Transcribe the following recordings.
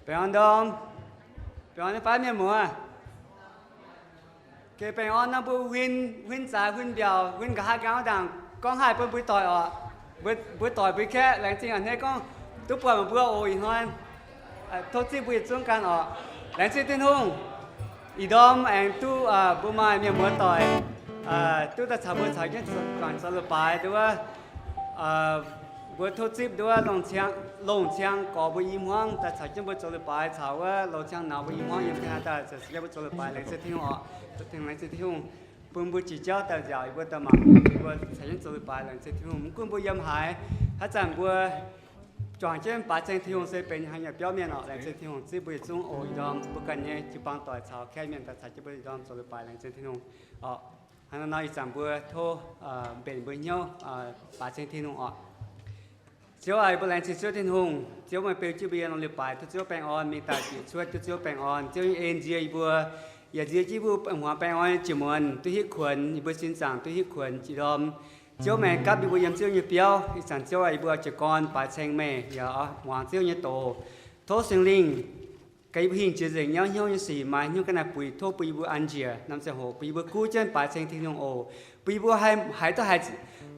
Baengh orn ndorm. Baengh orn nyei fai mienh muoz. Geh baengh orn nor mbuo huin, huin zaaix, huin mbiaauc, huin nqa'haav nqaang wuov ndaangc gorngv haih bun mbuo doic oc. Mbuo, mbuox doic mbuo kaeqv, laengz zingh a'hneiv gorngv duqv buatc meih mbuo oc ih hnoi. Tov zipv mbuo yietc zungv ganh oc. Laengz zingh Tin-Hungh. Ih ndorm aengx duqv mbuo maaih mienh muoz doic duqv daaih caux mbuo caux jienv juangc zoux leiz-baaix nduov. Mbuo tov zipv nduov longc ciang gorx mbuo i hmuangv daaih caux jienv mbuo zoux leiz-baaix, caux wuov loz ciang nauz mbuo i hmuangv yiem ga'naaiv daaih caux jienv mbuo zoux leiz-baaix. Laengz zingh Tin-Hungh oc. Laengz zingh Tin-Hungh bun mbuo jiex jauv daaih nziaauc yie mbuo daaih mangc yie mbuo caux jienv zoux leiz-baaix. Laengz zingh Tin-Hungh. Mv gunv mbuo yiem haaix, haaix zanc mbuo juangc jienv baaix ceng Tin-Hungh se benx haaix nyungc biauv mienh oc. Laengz zingh Tin-Hungh zipv mbuo yietc zungv oc. Ih ndorm mbuo ganh nyei jiu-baang doic caux kaeqv mienh daaih caux jienv mbuo ih ndorm zoux leiz-baaix. Laengz zingh Tin-Hungh oc. Hnangv naaiv nor ih zanc mbuo tov mbenc mbuo hnyouv baaix ceng Tin-Hungh oc. Ziouv aac, mbuo laengz zingh Ziouv Tin-Hungh. Ziouv meih beu jienv mbuo yiem norm leiz-baaix, tov Ziouv baengh orn mingh daaih bieqc cuotv, tov Ziouv baengh orn. Ziouv nyei en nzie yie mbuo, yaac nzie jienv mbuo hmuangx baengh orn nyei jiex muonz duqv hitv kuonx, yie mbuo sin zaangc duqv hitv kuonx jiex ndorm. Ziouv meih gapv yie mbuo yiem Ziouv nyei biauv. Ih zanc Ziouv aac, yie mbuo jiez gorn baaix ceng meih, yaac muangx Ziouv nyei doz. Tov Singx Lingh gaax yie mbuo hingh jiex nzengc nyauv hnyouv nyei sic, maaih hnyouv ga'naaiv buix, tov bun yie mbuo an njiec norm ziangh hoc, bun yie mbuo guv jienv baaix ceng Tin-Hungh oc. Bun yie mbuo haih duqv haih,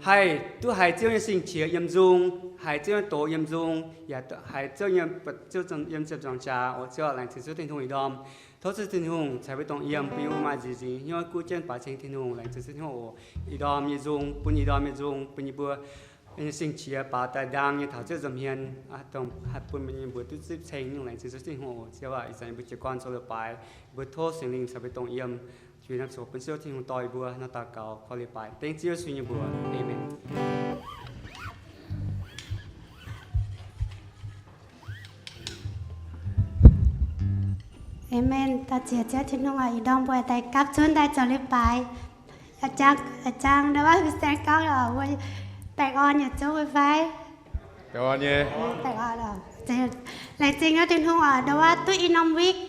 haih duqv haiz Ziouv nyei sing-qiex yiem nzung, haiz Ziouv nyei doz yiem nzung, yaac haiz Ziouv nyei, Ziouv yiem ziepc nzaangc jaax oc. Ziouv laengz zingh Ziouv Tin-Hungh ih ndorm. Tov Ziouv Tin-Hungh caux mbuo dongh yiem, bun yie mbuo maaih nziez nzingc hnyouv guv jienv baaix ceng Tin-Hungh. Laengz zingh Ziouv Tin-Hungh oc. Ih ndorm nyei nzung, bun ih ndorm nyei nzung, bun yie mbuo nyei sing-qiex baaux daaih ndaang nyei taux Ziouv nza'hmien, dongh haih bun mbuo nyei mbuox duqv zipv ceng nyungc. Laengz zingh Ziouv Tin-Hungh oc. Ziouv aac, ih zanc yie mbuo jiez gorn zoux leiz-baaix, yie mbuo tov Singx Lingh caux mbuo dongh yiem. Jiex norm ziangh hoc bun Ziouv Tin-Hungh dorh yie mbuo nor daux gaux, koi leiz-baaix dengv Ziouv Yesu nyei mbuox. Aamen. Aamen. Daux ziex Ziouv Tin-Hungh oc. Ih ndorm mbuo daaih gapv zunv daaih zoux leiz-baaix. A'jang, a'jang ndau wuov mbuo saeng gorngv oc, mbuo baengh orn nyei zungv wuov fai? Baengh orn nyei. Laengz zingh Ziouv Tin-Hungh oc. Ndau wuov duqv i norm week,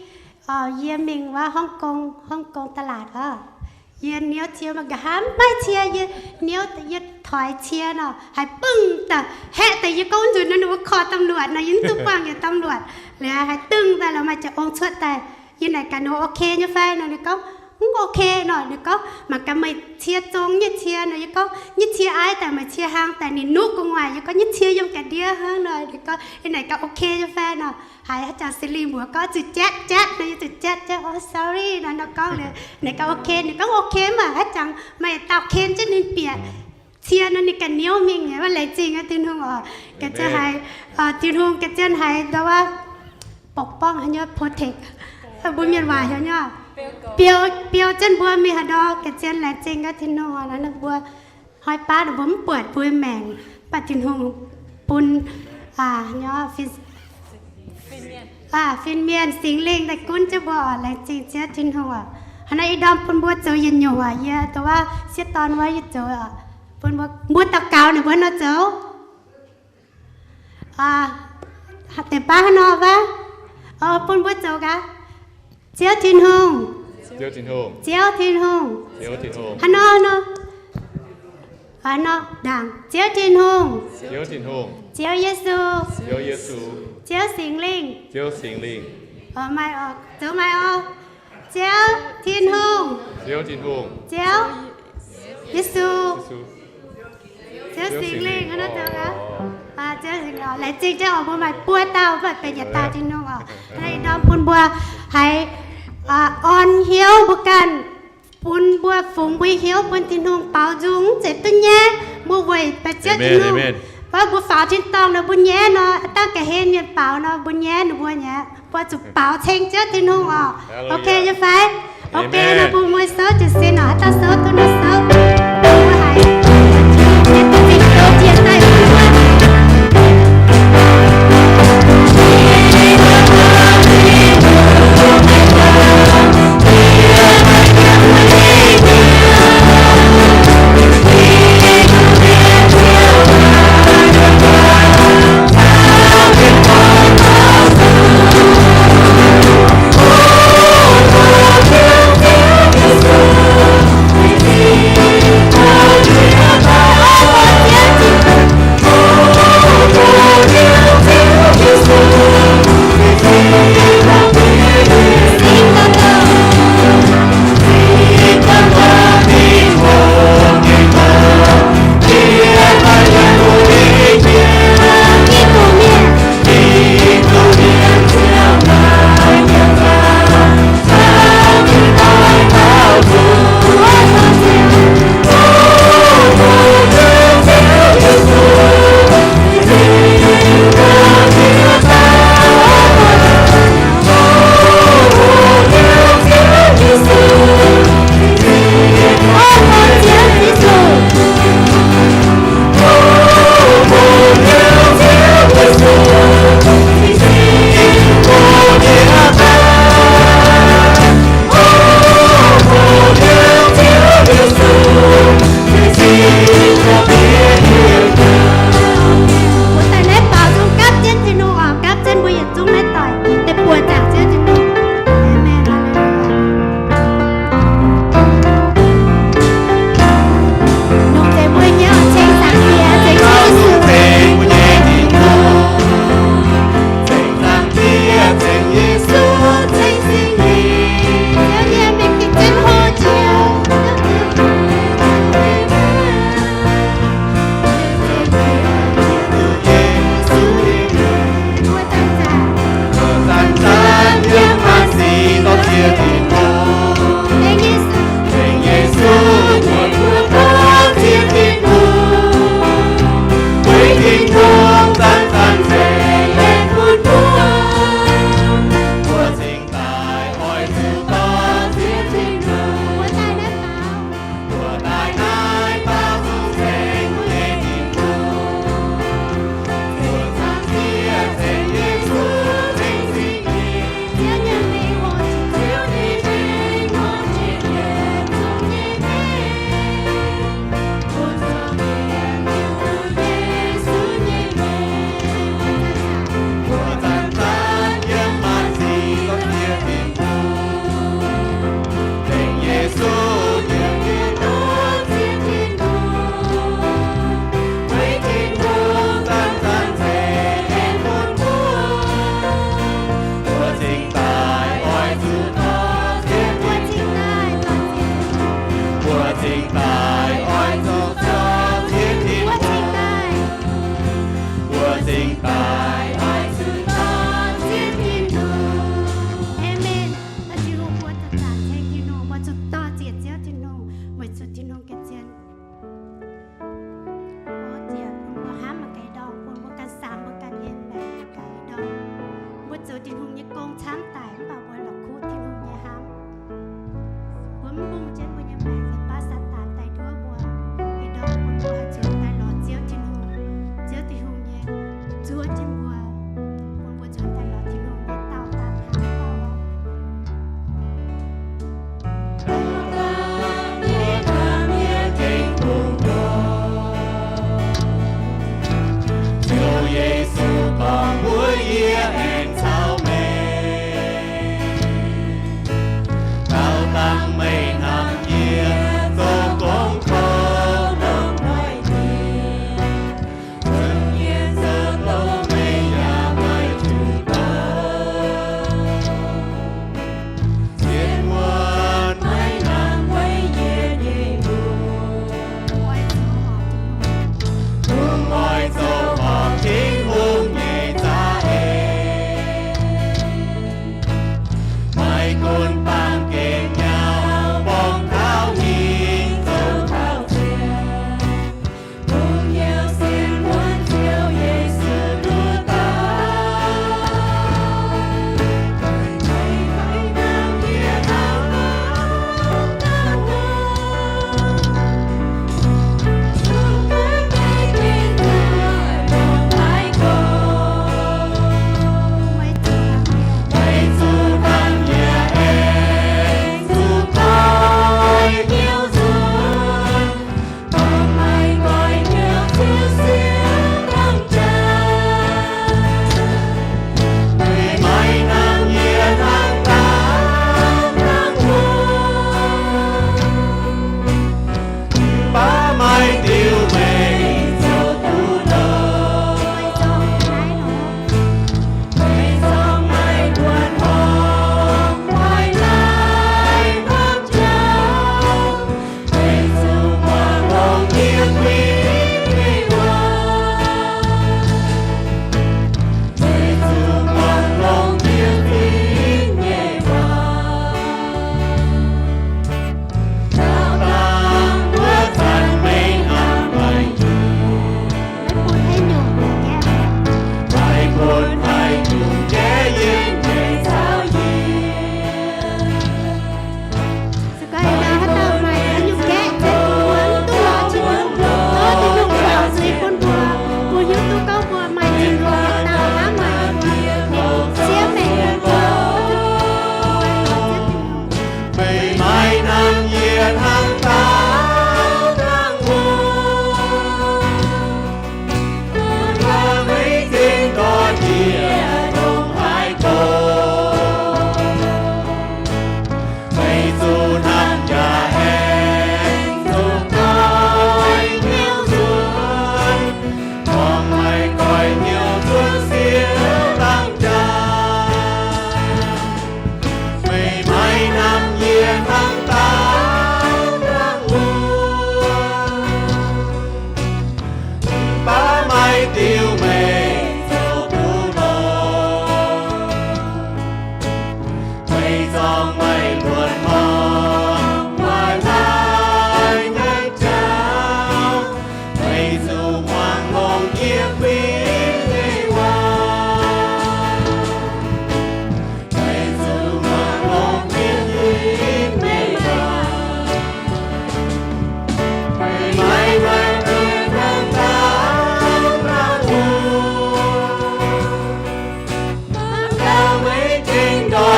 yie mingh wuov Hong Kong, Hong Kong ตลาด oc. Yie niouv cie mangc gaax hnamv maiv cie, yie niouv yie toix cie nor, haiz bungx daaih haeqv daaih yie gorngv nzunc nor ninh mbuo korv ตำรวจ nor, yie mv duqv buangh yietc ตำรวจ liuz haiz dungx daaih lorz maaih ziangh ong cuotv daaih. Yie naaic gaax ninh ok nyei fai nor, ninh gorngv mv ok nor. Ninh gorngv mangc gaax meih cie zong nyei cie nor. Yie gorngv nyei cie aiv daaih, meih cie hlang daaih, ninh nuqv gu'nguaaic. Yie gorngv nyei cie yiem ga'ndiev hnangv nor. Ninh gorngv yie naaic gaax ok nyei fai nor. Haiz haaix zanc Singx Lingh mbuox gorngv zuqc jatv jatv nor, yie zuqc jatv jatv, oh sorry nor, nor gorngv liuz naaic gaax ok. Ninh gorngv ok mv baac haaix zanc meih daauh ken jienv ninh bieqc cie nor ninh ganh niouv mingh nyei. Mv laengz zingh Tin-Hungh oc. Ga'zien haiz, Tin-Hungh ga'zien haiz ndau wuov ปกป้อง haaix nyungc, protect, mbuo mienh waac heuc nyungc, biou, biou jienv mbuo mingh haaix ndau. Ga'zien laengz zingh Tin-Hungh oc. Mbuo hnoi baav mbuo mv buatc mbuo maengc, mv baac Tin-Hungh bun, nyei, fin-mienh Singx Lingh daaih gunv jienv mbuo oc. Laengz zingh Ziouv Tin-Hungh oc. Hnangv naaiv ih ndorm bun mbuo zoux yietc nyungc oc. Yie ndau wuov sieqv dorn wuov yie zoux oc. Bun mbuo, mbuo daux gaux ninh mbuo nor zoux. Deix baav hnangv nor wuov, bun mbuo zoux gaax. Ziouv Tin-Hungh. Ziouv Tin-Hungh. Ziouv Tin-Hungh. Ziouv Tin-Hungh. Hnangv nor, hnangv nor. Hnangv nor ndaangc. Ziouv Tin-Hungh. Ziouv Tin-Hungh. Ziouv Yesu. Ziouv Yesu. Ziouv Singx Lingh. Ziouv Singx Lingh. Maaih oc, zoux maaih oc. Ziouv Tin-Hungh. Ziouv Tin-Hungh. Ziouv Yesu. Yesu. Ziouv Singx Lingh. Hnangv nor zoux gaax. Ziouv Singx Lingh oc. Laengz zingh jienv oc, mbuo maaih buo dauh, mv baac benx yietc dauh Tin-Hungh oc. Ih ndorm bun mbuo haiz orn hnyouv mbuo ganh, bun mbuo fungx mbuo hnyouv bun Tin-Hungh baaux nzung, mv zeiz duqv nyaiv. Mbuo weic baaix Ziouv Tin-Hungh, wuov mbuo faaux tin-dorngh nor mbuo nyaiv nor, dangh ga'hlen mienh baaux nor mbuo nyaiv ninh mbuo nyei. Mbuo zuqc baaux ceng Ziouv Tin-Hungh oc. Ok nyei fai? Ok nor bun mbuo souv jiez sin oc. Haaix dauh souv duqv nor souv. Mbuo haiz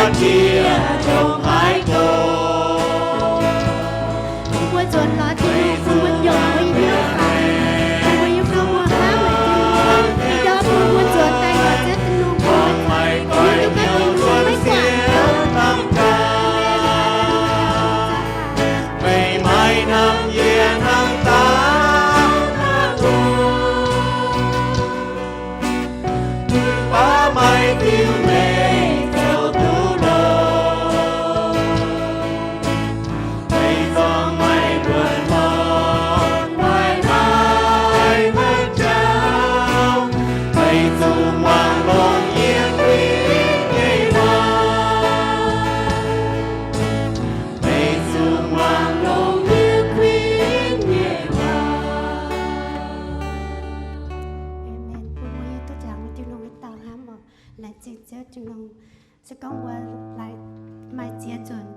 Mbuo nzuonx lorz Tin-Hungh, bun mbuo nyungc mbuo nyei hnyouv faix, bun mbuo nyei gong mbuo hnamv haic Tin-Hungh, ndorm bun mbuo nzuonx daaih lorz Ziouv Tin-Hungh, bun mbuo hiuv duqv gorngv Tin-Hungh maiv guangc. Meih maaih hnamv yie hnamv daaih, baav maaih diuh meih zoux duqv longx. Meih zorngh maaih buonc longx, maaih haaix wuov jauv, meih zuqc muangx longx yie kuinx nyei waac. Meih zuqc muangx longx yie kuinx nyei waac. Aamen. Bun mbuo hiuv duqv jangx Tin-Hungh nyei dau hnamv oc. Laengz zingh Ziouv Tin-Hungh. Se gorngv mbuo maaih ziex nzunc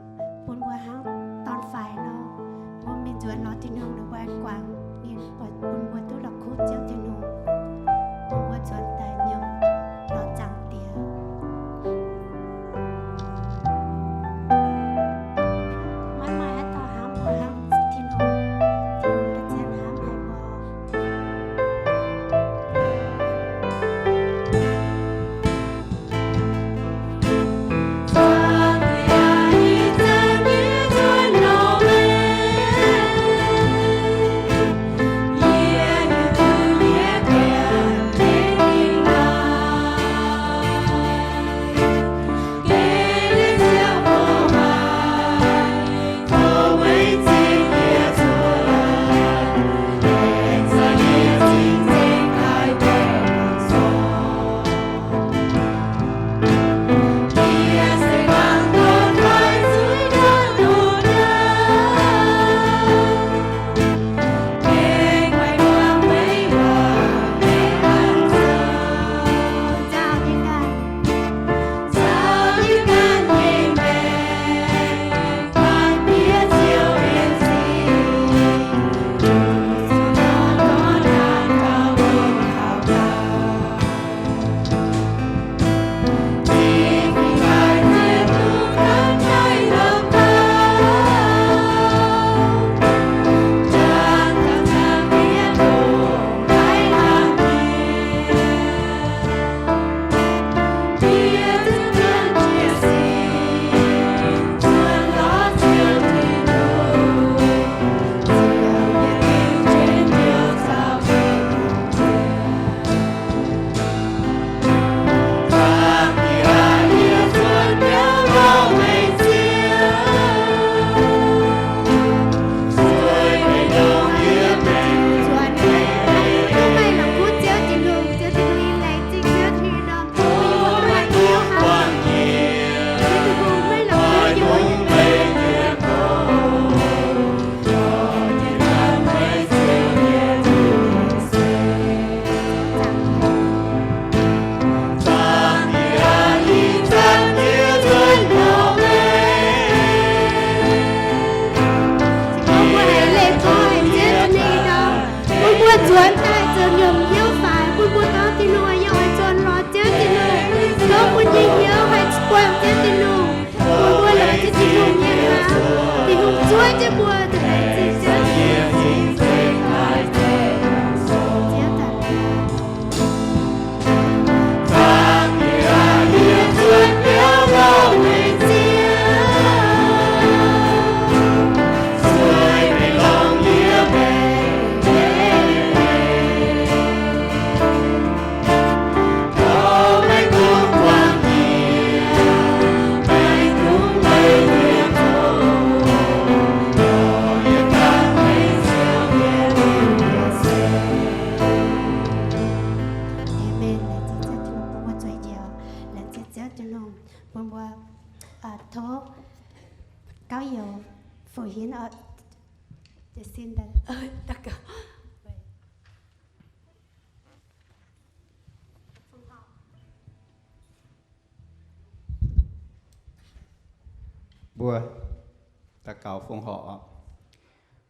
bun mbuo hnangv dorn-faix nor, mbuo mingh nzuonx lorz Tin-Hungh, ninh mbuo guangc mingh, bun mbuo duqv la'kuqv Ziouv Tin-Hungh, bun mbuo nzuonx daaih nyungc lorz Zaangc Diex. Maiv maaih haaix dauh hnamv mbuo hnamv Tin-Hungh, Tin-Hungh ga'zien hnamv haic mbuo. Bun mbuo nzuonx daaih zoux nyiemc hnyouv faix, bun mbuo gorngv Tin-Hungh, yie oix nzuonx lorz Ziouv Tin-Hungh, gorngv mbuo nyei hnyouv haih buangh Ziouv Tin-Hungh, bun mbuo lorz Ziouv Tin-Hungh nyei hnaangx, Tin-Hungh zuov jienv mbuo, laengz zingh Ziouv. Aamen. Laengz zingh Ziouv Tin-Hungh bun mbuo zueiz njiec. Laengz zingh Ziouv Tin-Hungh bun mbuo, tov gauv youz Fu Hiến oc. Mbuo daux gaux fongc horc.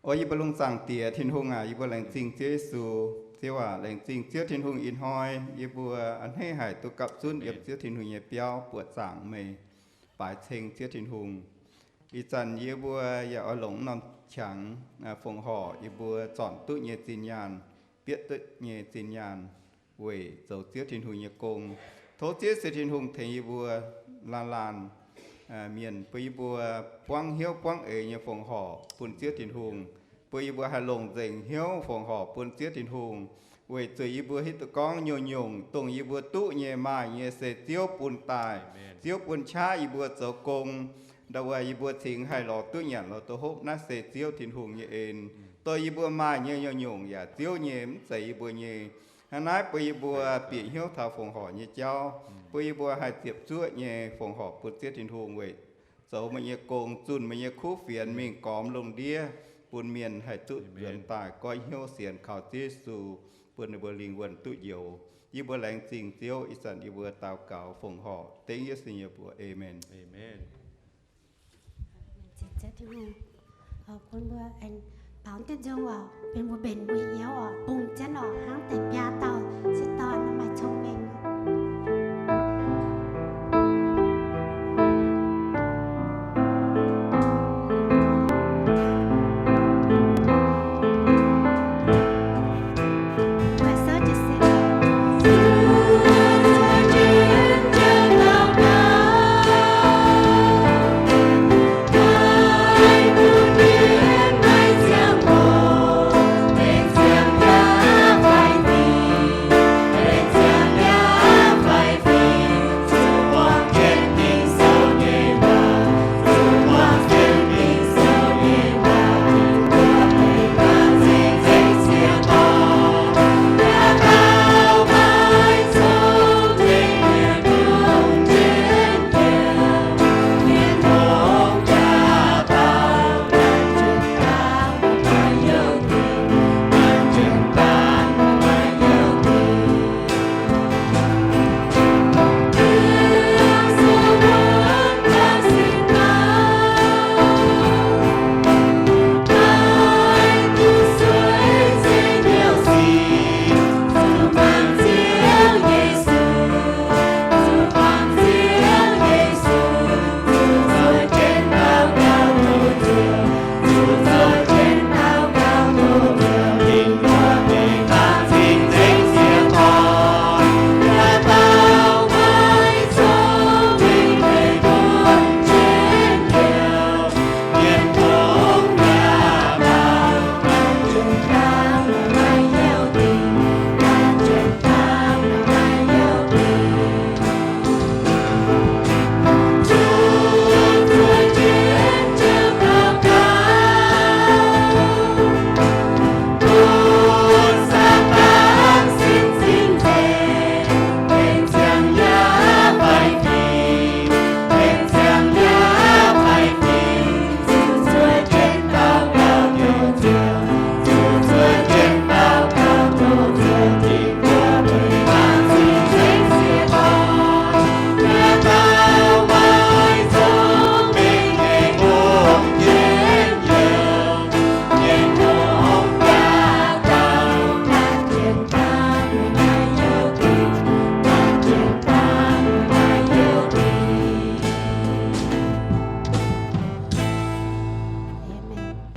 O yie mbuo lungh zaangc Diex Tin-Hungh aac, yie mbuo laengz zingh Ziouv Yesu. Ziouv aac, laengz zingh Ziouv Tin-Hungh ih hnoi yie mbuo a'hneiv haic duqv gapv zunv yiem Ziouv Tin-Hungh nyei biauv buoqc zaangc meih. baaix ceng Ziouv Tin-Hungh. Ih zanc yie mbuo yaac oix longc norm qangx fongc horc yie mbuo zornc duqv nyei zinh nyaanh, bietv duqv nyei zinh nyaanh weic zoux Ziouv Tin-Hungh nyei gong. Tov Ziouv se Tin-Hungh tengx yie mbuo laanh laanh mienh, bun yie mbuo buangv hnyouv buangv eix nyei fongc horc bun Ziouv Tin-Hungh, bun yie mbuo haih longc nzengc hnyouv fongc horc bun Ziouv Tin-Hungh, weic zuqc yie mbuo hiuv duqv gorngv nyungc-nyungc dongh yie mbuo duqv nyei maaih nyei se Ziouv bun daaih. Ziouv bun qaqv yie mbuo zoux gong. Ndau wuov yie mbuo cingx haih lorz duqv nyanc lorz duqv hopv, naaiv se Ziouv Tin-Hungh nyei en. Dongh yie mbuo maaih nyei nyungc-nyungc yaac Ziouv nyei, mv zeiz yie mbuo nyei. Hnangv naaiv bun yie mbuo bieqc hnyouv taux fongc horc nyei jauv, bun yie mbuo haih ziepc zuoqv nyei fongc horc bun Ziouv Tin-Hungh weic zoux meih nyei gong, zunh meih nyei kuv fienx mingh gormx lungh ndiev, bun mienh haih duqv nzuonx daaih goiv hnyouv sienx kaux Ziouv Yesu, bun ninh mbuo lingh wuonh duqv njoux. Yie mbuo laengz zingh Ziouv. Ih zanc yie mbuo daux gaux fongc horc dengv Yesu nyei mbuox. Aamen. Bun mbuo aengx baaux diuh nzung oc, bun mbuo mbenc mbuo hnyouv oc, bungx jienv oc, hnangv deix biaa dauh sieqv dorn maaih cong-mengh. Aamen.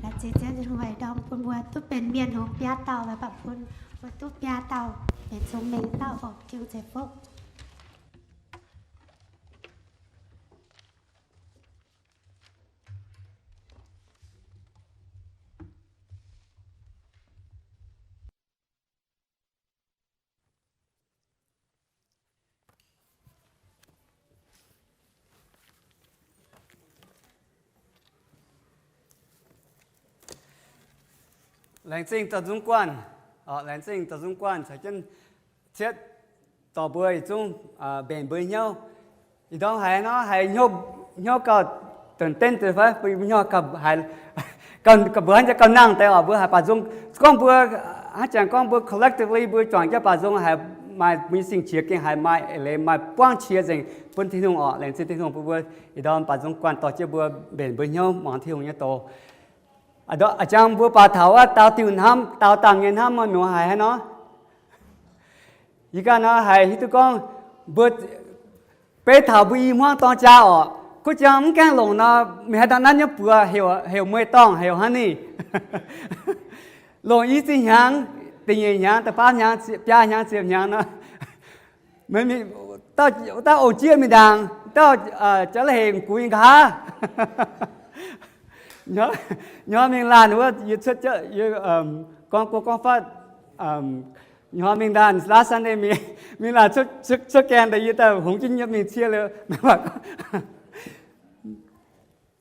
Laengz zingh Ziouv Tin-Hungh, dongh bun mbuo duqv benx mienh hungh biaa dauh, mbuo duqv biaa dauh benx cong-mengh dauh, oc, Tin-Hungh ceix fuqv. Laengz zingh dorh nzung guanh, laengz zingh dorh nzung guanh caux jienv cietv dorh mbuo yietc zungv mbenc mbuo hnyouv. Ih ndorm haiz nor haiz hnyouv, hnyouv gauh deix den deix fai, mbuo hnyouv gauh haiz, gauh mbuo hnangv jaa gauh nangh deix oc. Mbuo haiz baaux nzung, gorngv mbuo hnangv jangx gorngv mbuo collectively mbuo juangc jienv baaux nzung haiz maaih mbuo nyei sing-qiex gengh haiz maaih eix leiz maaih buangv qiex nzengc bun Tin-Hungh oc. Laengz zingh Tin-Hungh bun mbuo ih ndorm baaux nzung guanh dorh jienv mbuo mbenc mbuo hnyouv muangx Tin-Hungh nyei doz. A'jangv mbuo baac taux wuov daauh diuh hnamv, daauh dangh nyei hnamv maiv nor haiz haaix nor. Yie ganh nor haiz hiuv duqv gorngv mbuo beiv taux mbuo i hmuangv dorng jaa oc. Kuv jangx mv gaengh longc nor, mingh haaix dauh nanv nyei buoz heuc mueiz-dorngh, heuc honey. Longc i zinh hnyangx, da'nyeic hnyangx, da'faam hnyangx, biaa hnyangx, ziepc hnyangx nor, dauh ong-jieqv mingh ndaangc, dauh jaax la'heic gux nyei nqa'haav, nyorx mingh laanh wuov, yie cuotv, gorngv, gorngv fatv, nyorx mingh laanh last Sunday mingh, mingh laanh cuotv gaengh daaih, yie daaih hungx jienv nyei mingh cie liuz,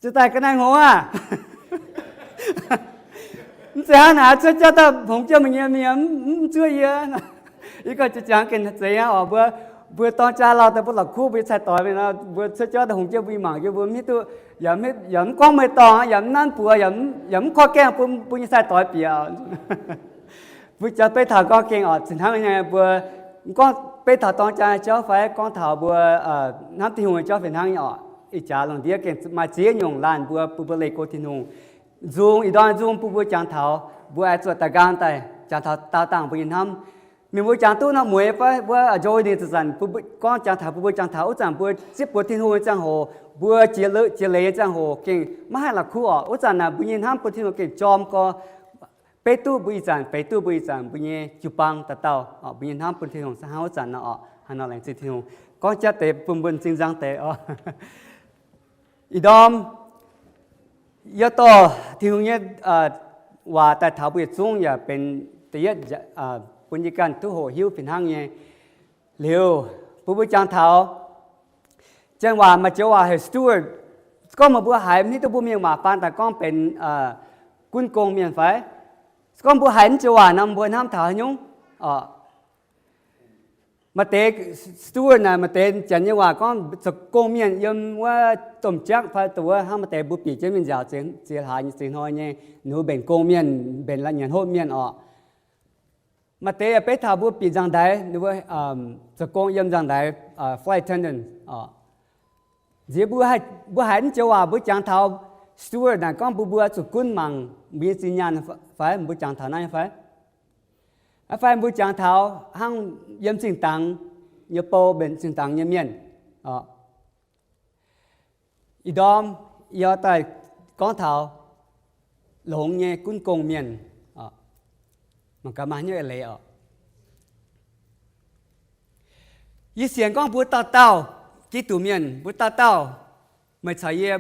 ziouc daaih ga'naaiv hngongx aqv. Mv zeiz hnangv naaic, cuotv jauv daaih hngongx jienv mingh nyei mienh mv zuov yie. Yie ganh jangx gengh zeiz aqv oc. Mbuo, mbuo dorng jaa lauh daaih mbuo la'kuqv mbuo nyei cai-doix mingh nor, mbuo cuotv jauv daaih hngongx jienv mbuo nyei mangc jienv mbuo mv hiuv duqv, yaac mv gorngv mueiz-dorngh, yaac mv nanv buoz, yaac mv korv gaengh bun mbuo nyei cai-doix bieqc. Mbuo jauv beiv taux gorngv gengh oc, zinh hnangv nyei mbuo mv gorngv beiv taux dorng jaa nyei jauv fai gorngv taux mbuo hnamv Tin-Hungh nyei jauv fih hnangv nyei oc. Ih jaax lungh ndiev gengh maaih ziex nyungc laanh mbuo, bun mbuo leih go Tin-Hungh. Nzung, ih ndorm nzung bun mbuo jangx taux, mbuo aengx zuotc daaih nqaang daaih jangx taux daauh dangh mbuo nyei hnamv. Mienh mbuo jangx duqv nor mueiz fai wuov, njou ninh zanc-zanc gorngv jangx taux, bun mbuo jangx taux wuov zanc mbuo zieqv buoz Tin-Hungh nyei ziangh hoc, mbuo jiex leiz nyei ziangh hoc gengh maiv haih la'kuqv oc. Wuov zanc naaic mbuo nyei hnamv bun Tin-Hungh gengh jorm gorx, beiv duqv mbuo ih zanc, beiv duqv mbuo ih zanc mbuo nyei jiu-baang dauh dauh, mbuo nyei hnamv bun Tin-Hungh se hnangv wuov zanc nor oc. Hnangv nor laengz zingh Tin-Hungh gorngv jatv deix bun mbuo m'zing nzang deix oc. Ih ndorm yie dorh Tin-Hungh nyei waac daaih taux mbuo yietc zungv yaac benx da'yietv bun yie ganh duqv hoqc hiuv fih hnangv nyei. Liuz bun mbuo jangx taux janx waac maaih joux waac heuc steward. Se gorngv meih mbuo haiz mv hiuv duqv mbuo Mienh waac faan daaih gorngv benx gunv gong mienh fai? Se gorngv mbuo haiz mv joux waac nor, mbuo hnamv taux haaix nyungc? Maaih deix steward naaic, maaih deix janx nyei waac gorngv zoux gong mienh yiem wuov domh jaqv fai dongh wuov hnangv maaih deix mbuo bieqc jienv mingh nziaauc ziex hlaax ziex hnoi nyei, ninh mbuo mbenc gong mienh, mbenc nyanc hopv mienh oc. Maaih deix yaac beiv taux mbuo bieqc nzangc-ndaix, ninh mbuo zoux gong yiem nzangc-ndaix, flight attendant oc. Nziex mbuo haiz mv joux waac mbuo jangx taux steward naaic gorngv mbuo, mbuo zuqc gunv mangc mbuo nyei zinh nyaanh fai? Mbuo jangx taux naaiv nyei fai? Fai mbuo jangx taux hnangv yiem zinh dangx nyei bou, mbenc zinh dangx nyei mienh oc. Ih ndorm yie daaih gorngv taux longx nyei gunv gong mienh. Mangc gaax maaih haaix nyungc eix leiz oc. Yie sienx gorngv mbuo dauh dauh Giduc mienh, mbuo dauh dauh, meih caux yie,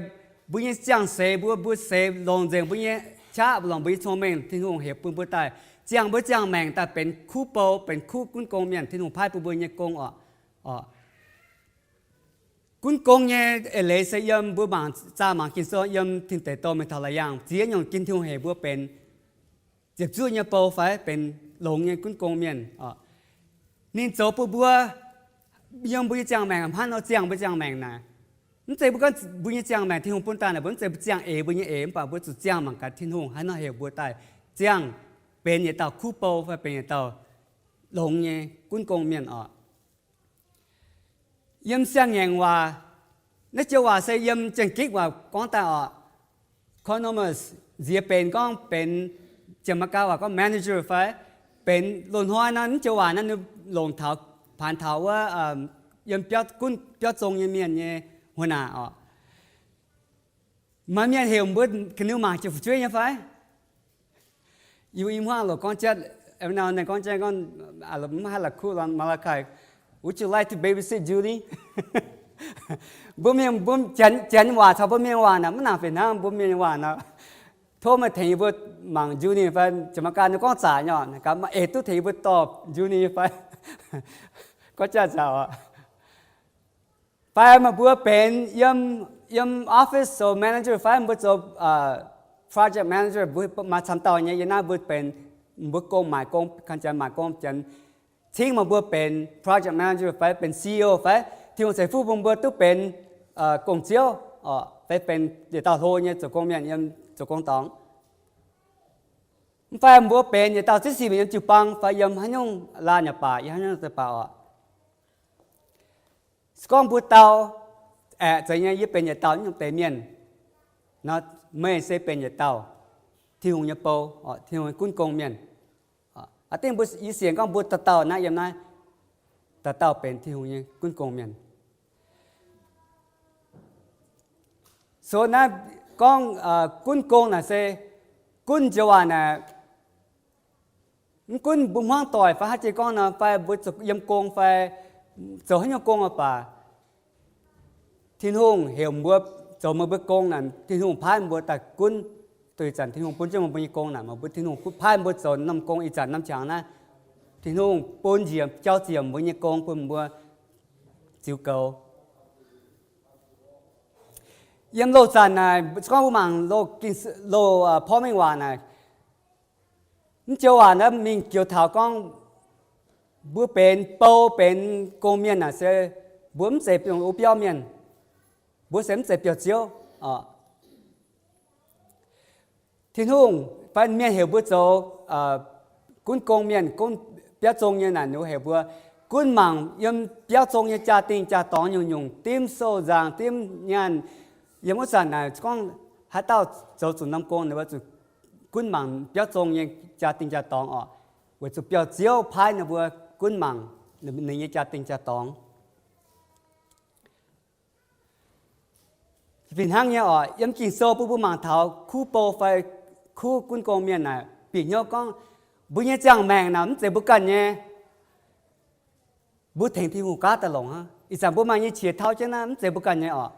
mbuo nyei ziangh seix, mbuo, mbuo seix longc nzengc mbuo nyei qaqv, longc mbuo nyei cong-mengh, Tin-Hungh heuc bun mbuo daaih ziangh mbuo ziangh maengc daaih benx kuv bou, benx kuv gunv gong mienh, Tin-Hungh paaiv bun mbuo nyei gong oc. Gunv gong nyei eix leiz se yiem mbuo mangc, zaah mangc Ging-Sou yiem Tin Deic Douh mingh taux la'yangh ziex nyungc Tin-Hungh heuc mbuo benx ziepc zuoqv nyei bou fai benx longx nyei gunv gong mienh. Ninh zoux bun mbuo yiem mbuo nyei ziangh maengc, hnangv nor ziangh mbuo ziangh maengc naaic. Mv zeiz mbuo gorngv mbuo nyei ziangh maengc Tin-Hungh bun daaih naaic, mbuo mv zeiz mbuo ziangh eix mbuo nyei eix, mv baac mbuo zuqc ziangh mangc gaax Tin-Hungh haaix nor heuc mbuo daaih ziangh benx yietc dauh kuv bou fai benx yietc dauh longx nyei gunv gong mienh oc. Yiem siang-ngaengc waac, naaiv joux waac se yiem Janx-Gikc waac gorngv daaih oc. Cognomes, nziex benx gorngv benx, Janx-Meigaa waac gorngv manager fai benx loz-hnoi nor, naaiv joux waac naaiv ninh longc taux, paanx taux wuov yiem biauv gunv biauv zong nyei mienh nyei huin naaic oc. Maaih mienh heuc mbuo ga'ndiev mangc jiex fu'jueiv nyei fai? Yie, yie hmuangx loc gorngv jatv, nau ninh gorngv jatv gorngv, mv haih la'kuqv lorqc, Malachi, would you like to babysit Judy? Mbuo mienh, mbuo Janx, Janx waac caux mbuo mienh waac naaic mv nangc fih hnangv. Mbuo mienh waac naaic, tov meih tengx yie mbuo mangc Judy fai, Janx-Meigaa ninh gorngv zaqc nyei oc, gaax maaih eix duqv tengx yie mbuo dorh Judy fai? Gorngv jatv nzauc oc. Fai meih mbuo benx yiem, yiem office zoux manager fai mbuo zoux project manager, mbuo maaih camv dauh nyei. Yiem naaiv mbuo benx, mbuo gong maaic gong, kanh Janx maaic gong, Janx cingv meih mbuo benx project manager fai benx C E O fai Tin-Hungh ceix fuqv bun mbuo duqv benx gong-ziouv fai benx yietc dauh hlo nyei zoux gong mienh yiem zoux gong dorngx. Mv fai mbuo benx yietc dauh zieqv sih mienh yiem jiu-baang fai yiem haaix nyungc laanh yaac baac, yiem haaix nyungc daaih baac oc. Se gorngv mbuo dau, aeqv, zeiz nyei, yie benx yietc dauh nyungc deix mienh nor, meih se benx yietc dauh Tin-Hungh nyei bou, Tin-Hungh nyei gunv gong mienh. Aa dingh mbuo, yie sienx gorngv mbuo dauh dauh naaiv yiem naaiv, dauh dauh benx Tin-Hungh nyei gunv gong mienh. Dongh naaiv gorngv gunv gong naaic se gunv joux waac naaic, mv gunv mbuo hmuangv doic fai haaix jiex gorngv nor, fai mbuo zuqc yiem gong fai zoux haaix nyungc gong oc baac, Tin-Hungh heuc mbuo zoux meih mbuo gong naaic, Tin-Hungh paaiv mbuo daaih gunv. Dongh ih zanc Tin-Hungh bun jienv meih mbuo nyei gong naaic, meih mbuo, Tin-Hungh paaiv mbuo zoux norm gong ih zanc norm qangx naaiv, Tin-Hungh bun njiec, jauv ziec mbuo nyei gong bun mbuo ziux goux. Yiem loz-zanc naaic, se gorngv mbuo mangc loz, loz-porv mengh waac naaic, mv joux waac naaiv mingh joux taux gorngv mbuo benx bou benx gong mienh naaic se mbuo mv zeiz dongh wuov biauv mienh. Mbuo se mv zeiz biauv-ziouv. Tin-Hungh fai mienh heuc mbuo zoux gunv gong mienh, gunv biauv zong nyei naaic, ninh heuc mbuo gunv mangc yiem biauv zong nyei jaa-dingh jaa-dorngx nyungc-nyungc, dimv sou nzaangc, dimv nyaanh. Yiem wuov zanc naaic gorngv haaix dauh zoux zuqc norm gong, ninh mbuo zuqc gunv mangc biauv zong nyei jaa-dingh jaa-dorngx oc, weic zuqc biauv-ziouv paaiv ninh mbuo gunv mangc ninh nyei jaa-dingh jaa-dorngx. Fih hnangv nyei oc, yiem Ging-Sou bun mbuo mangc taux kuv bou fai kuv gunv gong mienh naaic, bieqc hnyouv gorngv mbuo nyei ziangh maengc naaic mv zeiz mbuo ganh nyei. Mbuo tengx Tin-Hungh gaav daaih longc hnangv. Ih zanc mbuo maaih nyei qiex tauv jienv naaiv mv zeiz mbuo ganh nyei oc.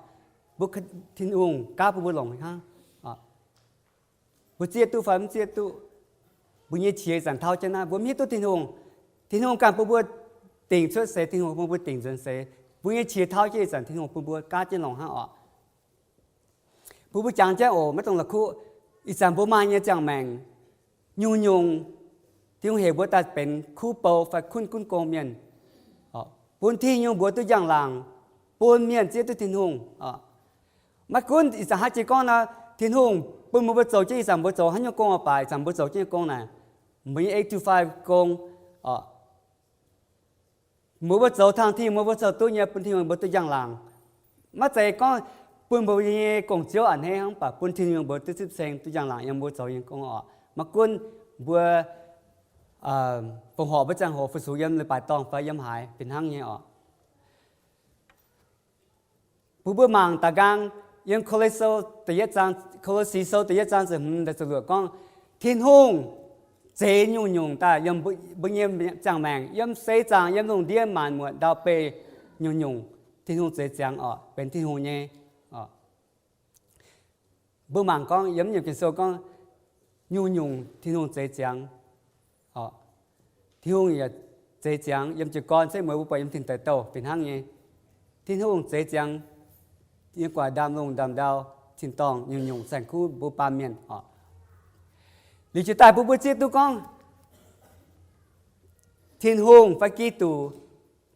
Mbuo, Tin-Hungh gaav bun mbuo longc hnangv. Mbuo zieqv duqv fai mv zieqv duqv, mbuo nyei qiex ih zanc tauv jienv naaiv, mbuo mv hiuv duqv Tin-Hungh. Tin-Hungh ganh bun mbuo dingc cuotv seix, Tin-Hungh bun mbuo dingc nzuonx seix. Mbuo nyei qiex tauv jienv ih zanc Tin-Hungh bun mbuo gaav jienv longc hnangv oc. Bun mbuo jangx jienv oc, maiv dongh la'kuqv. Ih zanc mbuo maaih nyei ziangh maengc nyungc-nyungc, Tin-Hungh heuc mbuo daaih benx kuv bou fai gunv, gunv gong mienh, bun Tin-Hungh mbuox duqv njang-laangc, bun mienh zieqv duqv Tin-Hungh. Maiv gunv ih zanc haaix jiex gorngv nor, Tin-Hungh bun mbuo, mbuo zoux jienv ih zanc mbuo zoux haaix nyungc gong oc baac, ih zanc mbuo zoux jienv nyei gong naaic, mbuo nyei eight to five gong, mbuo, mbuo zoux tangh Tin-Hungh, mbuo, mbuo zoux duqv nyei, bun Tin-Hungh mbuo duqv njang-laangc. Maiv zeiz gorngv bun mbuo nyei gong-ziouv a'hneiv hnangv, mv baac bun Tin-Hungh mbuo duqv zipv ceng duqv njang-laangc yiem mbuo zoux nyei gong oc. Maiv gunv mbuo fongc horc mbuo ziangh hoc fu-sux yiem leiz-baaix dorngh fai yiem haaix fih hnangv nyei oc. Bun mbuo mangc daaih nqaang yiem Ko^lo^si Sou da'yietv zaang, Ko^lo^si Sou da'yietv zaang ziepc hmz daaih ziepc luoqc gorngv, Tin-Hungh zeix nyungc-nyungc daaih yiem mbuo nyei ziangh maengc, yiem seix zaangc, yiem lungh ndiev maanc muotc ndau-beih nyungc-nyungc Tin-Hungh zeix ziangx oc, benx Tin-Hungh nyei. Mbuo mangc gorngv yiem Ging-Sou gorngv nyungc-nyungc Tin-Hungh zeix ziangx. Tin-Hungh yaac zeix ziangx yiem jiez gorn, se mueiz mbuo buatc yiem tin deic douh fih hnangv nyei. Tin-Hungh zeix ziangx yiem gu'nguaaic ndaamv-lungh ndaamv-ndau, tin-dorngh nyungc-nyungc saeng-kuv mbuo baamh mienh oc. Liuz jiez daaih bun mbuo zieqv duqv gorngv Tin-Hungh fai Giduc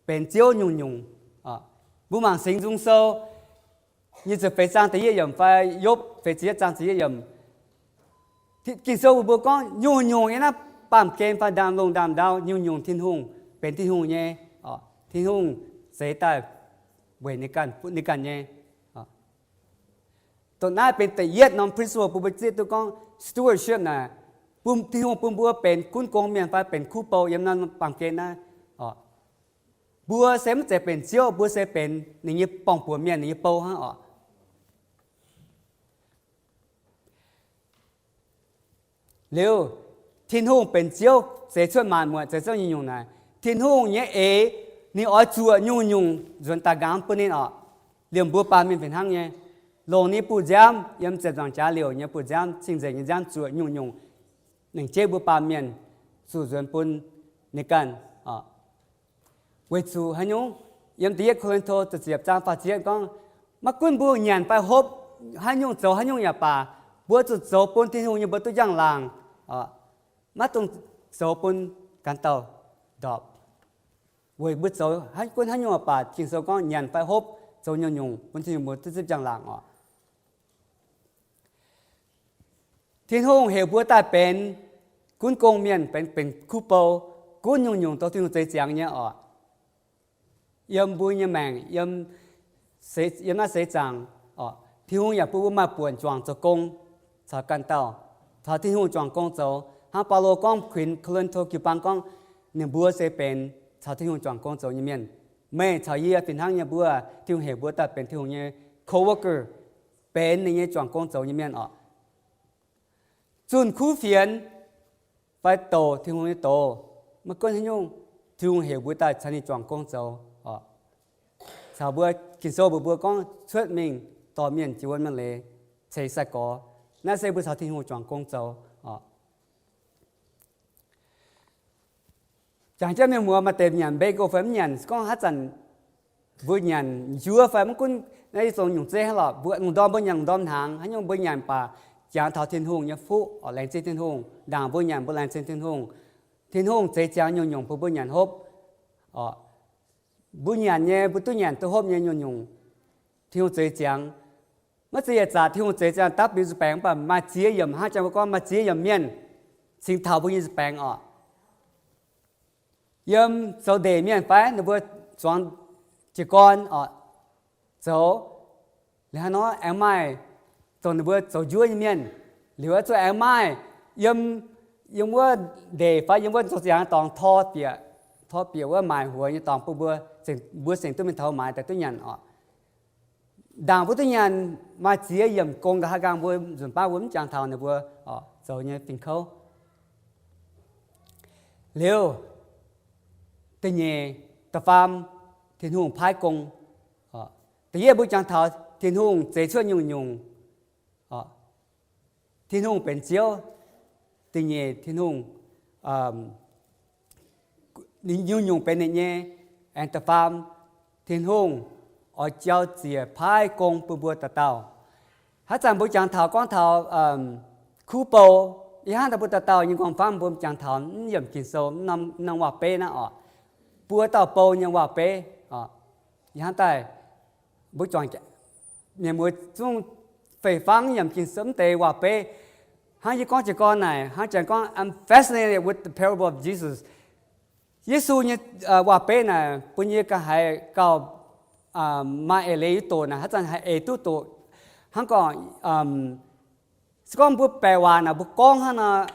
benx Ziouv nyungc-nyungc. Mbuo mangc Singx Nzung Sou nyic ziepc feix zaang da'yietv yiemc fai Yopv feix ziepc yietv zaang ziepc yietv yiemc. Ging-Sou mbuox mbuo gorngv nyungc-nyungc yiem naaiv baamh gen fai ndaamv-lungh ndaamv-ndau nyungc-nyungc Tin-Hungh benx Tin-Hungh nyei. Tin-Hungh zeix daaih weic ninh ganh, ninh ganh nyei. Dongh naaiv benx da'yietv norm principle bun mbuo zieqv duqv gorngv stewardship naaic, bun Tin-Hungh bun mbuo benx gunv gong mienh fai benx kuv bou yiem naaiv baamh gen naaiv. Mbuo se maiv zeiz benx ziouv, mbuo se benx ninh nyei borng-buoc mienh, ninh nyei bou hnangv oc. Liuz, Tin-Hungh benx Ziouv, zeix cuotv maanc muotc, zeix cuotv nyungc-nyungc naaic, Tin-Hungh nyei eix, ninh oix zuoqc nyungc-nyungc nzuonx daaih nqaang bun ninh oc. Liemh mbuo baamh mienh fih hnangv nyei, longc ninh nyei buoz-nziaamv, yiem ziepc nzaangc jaax liouc nyei buoz-nziaamv, cing-nzengc nyei nziaamv zuoqc nyungc-nyungc, lengc jeiv mbuo baamh mienh zuqc nzuonx bun ninh ganh. Weic zuqc haaix nyungc? Yiem da'yietv Ko^lin^to ziepc zaang faah ziepc gorngv, maiv gunv mbuo nyanc fai hopv, haaix nyungc zoux haaix nyungc yaac baac, mbuo zuqc zoux bun Tin-Hungh nyei mbuo duqv njang-laangc. Maiv dungx zoux bun ganh dauh ndorpc. Weic mbuo zoux haaix, gunv haaix nyungc yaac baac, Ging-Sou gorngv nyanc fai hopv, zoux nyungc-nyungc bun Tin-Hungh mbuo duqv zipv njang-laangc oc. Tin-Hungh heuc mbuo daaih benx gunv gong mienh, benx, benx kuv bou, gunv nyungc-nyungc dongh Tin-Hungh zeix ziangx nyei oc. Yiem mbuo nyei maengc, yiem, yiem naaiv seix zaangc oc, Tin-Hungh yaac bun mbuo maaih buonc juangc zoux gong caux ganh dauh, caux Tin-Hungh juangc gong zoux. Hnangv Baulo gorngv kuinx Ko^lin^to jiu-baang gorngv, ninh mbuo se benx caux Tin-Hungh juangc gong zoux nyei mienh. Meih caux yie fih hnangv nyei, mbuo, Tin-Hungh heuc mbuo daaih benx Tin-Hungh nyei co-worker, benx ninh nyei juangc gong zoux nyei mienh oc. Zunh kuv fienx fai douc Tin-Hungh nyei doz, maiv gunv haaix nyungc, Tin-Hungh heuc mbuo daaih caux ninh juangc gong zoux oc. Caux mbuo, Ging-Sou mbuox mbuo gorngv cuotv mingh dorh mienh jiex wuom mienh leiz ceix sai-gorx. Naaiv se mbuo caux Tin-Hungh juangc gong zoux oc. Jangx jienv mienh muoz maaih deix nyanc mbenc go fai mv nyanc, gorngv haaix zanc mbuo nyanc njuov fai mv gunv naaiv yietc zungv nyungc zeiv hnangv lorqc, mbuo lungh ndorm mbuo nyanc lungh ndorm hnaangx, haaix nyungc mbuo nyanc baac jangx taux Tin-Hungh nyei fuqv oc, laengz zingh Tin-Hungh. Ndaangc mbuo nyanc mbuo laengz zingh Tin-Hungh, Tin-Hungh zeix ziangx nyungc-nyungc bun mbuo nyanc hopv oc. Mbuo nyanc nyei, mbuo duqv nyanc duqv hopv nyei nyungc-nyungc, Tin-Hungh zeix ziangx. Maiv zeiz yietc zaqc Tin-Hungh zeix ziangx dapv biux nzuih baengc, mv baac maaih ziex yiemc, hnangv jang mbuo gorngv maaih ziex yiemc mienh cingx taux mbuo nyei nzuih baengx oc. Yiem zoux ndeic mienh fai ninh mbuo zuangx jiez gorn oc, zoux, liuz hnangv nor aengx maaih dongh ninh mbuo zoux njuov nyei mienh, liuz zuqc aengx maaih yiem, yiem wuov ndeic fai yiem wuov zoux ziangx dorngx tor bieqc, tor bieqc wuov maaic huox nyei dorngx bun mbuo, mbuo zengc duqv mingh taux maaiz daaih duqv nyanc oc. Ndaangc mbuo duqv nyanc maaih ziex yiemc gong, nqa'haav nqaang mbuo nzunc baav mbuo mv jangx taux ninh mbuo oc zoux nyei fingx kouv. Liuz, da'nyeic, da'faam, Tin-Hungh paaiv gong. Da'yietv mbuo jangx taux Tin-Hungh zeix cuotv nyungc-nyungc, Tin-Hungh benx Ziouv. Da'nyeic, Tin-Hungh, nyungc-nyungc benx ninh nyei. Aengx da'faam, Tin-Hungh oix jauv ziec paaiv gong bun mbuo dauh dauh. Haaix zanc mbuo jangx taux gorngv taux kuv bou, ih hnangv daaih mbuo dauh dauh nyei nqorngv-famv mbuo jangx taux mv yiemc Ging-Sou, mv norm waac-beiv naaiv oc, buo dauh bou nyei waac-beiv. Ih hnangv daaih mbuo juangc mienh muoz zungv fei fangv yiemc Ging-Sou mv deix waac-beiv. Hnangv yie gorngv jiez gorn naaic, hnangv janx gorngv, I'm fascinated with the parable of Jesus. Yesu nyei waac-beiv naaic bun yie ga'haiz gauh maaih eix leiz yie doqc naaic, haaix zanc haih eix duqv doqc. Hnangv gorngv, se gorngv mbuo baeqc waac naaic mbuo gorngv hnangv nor,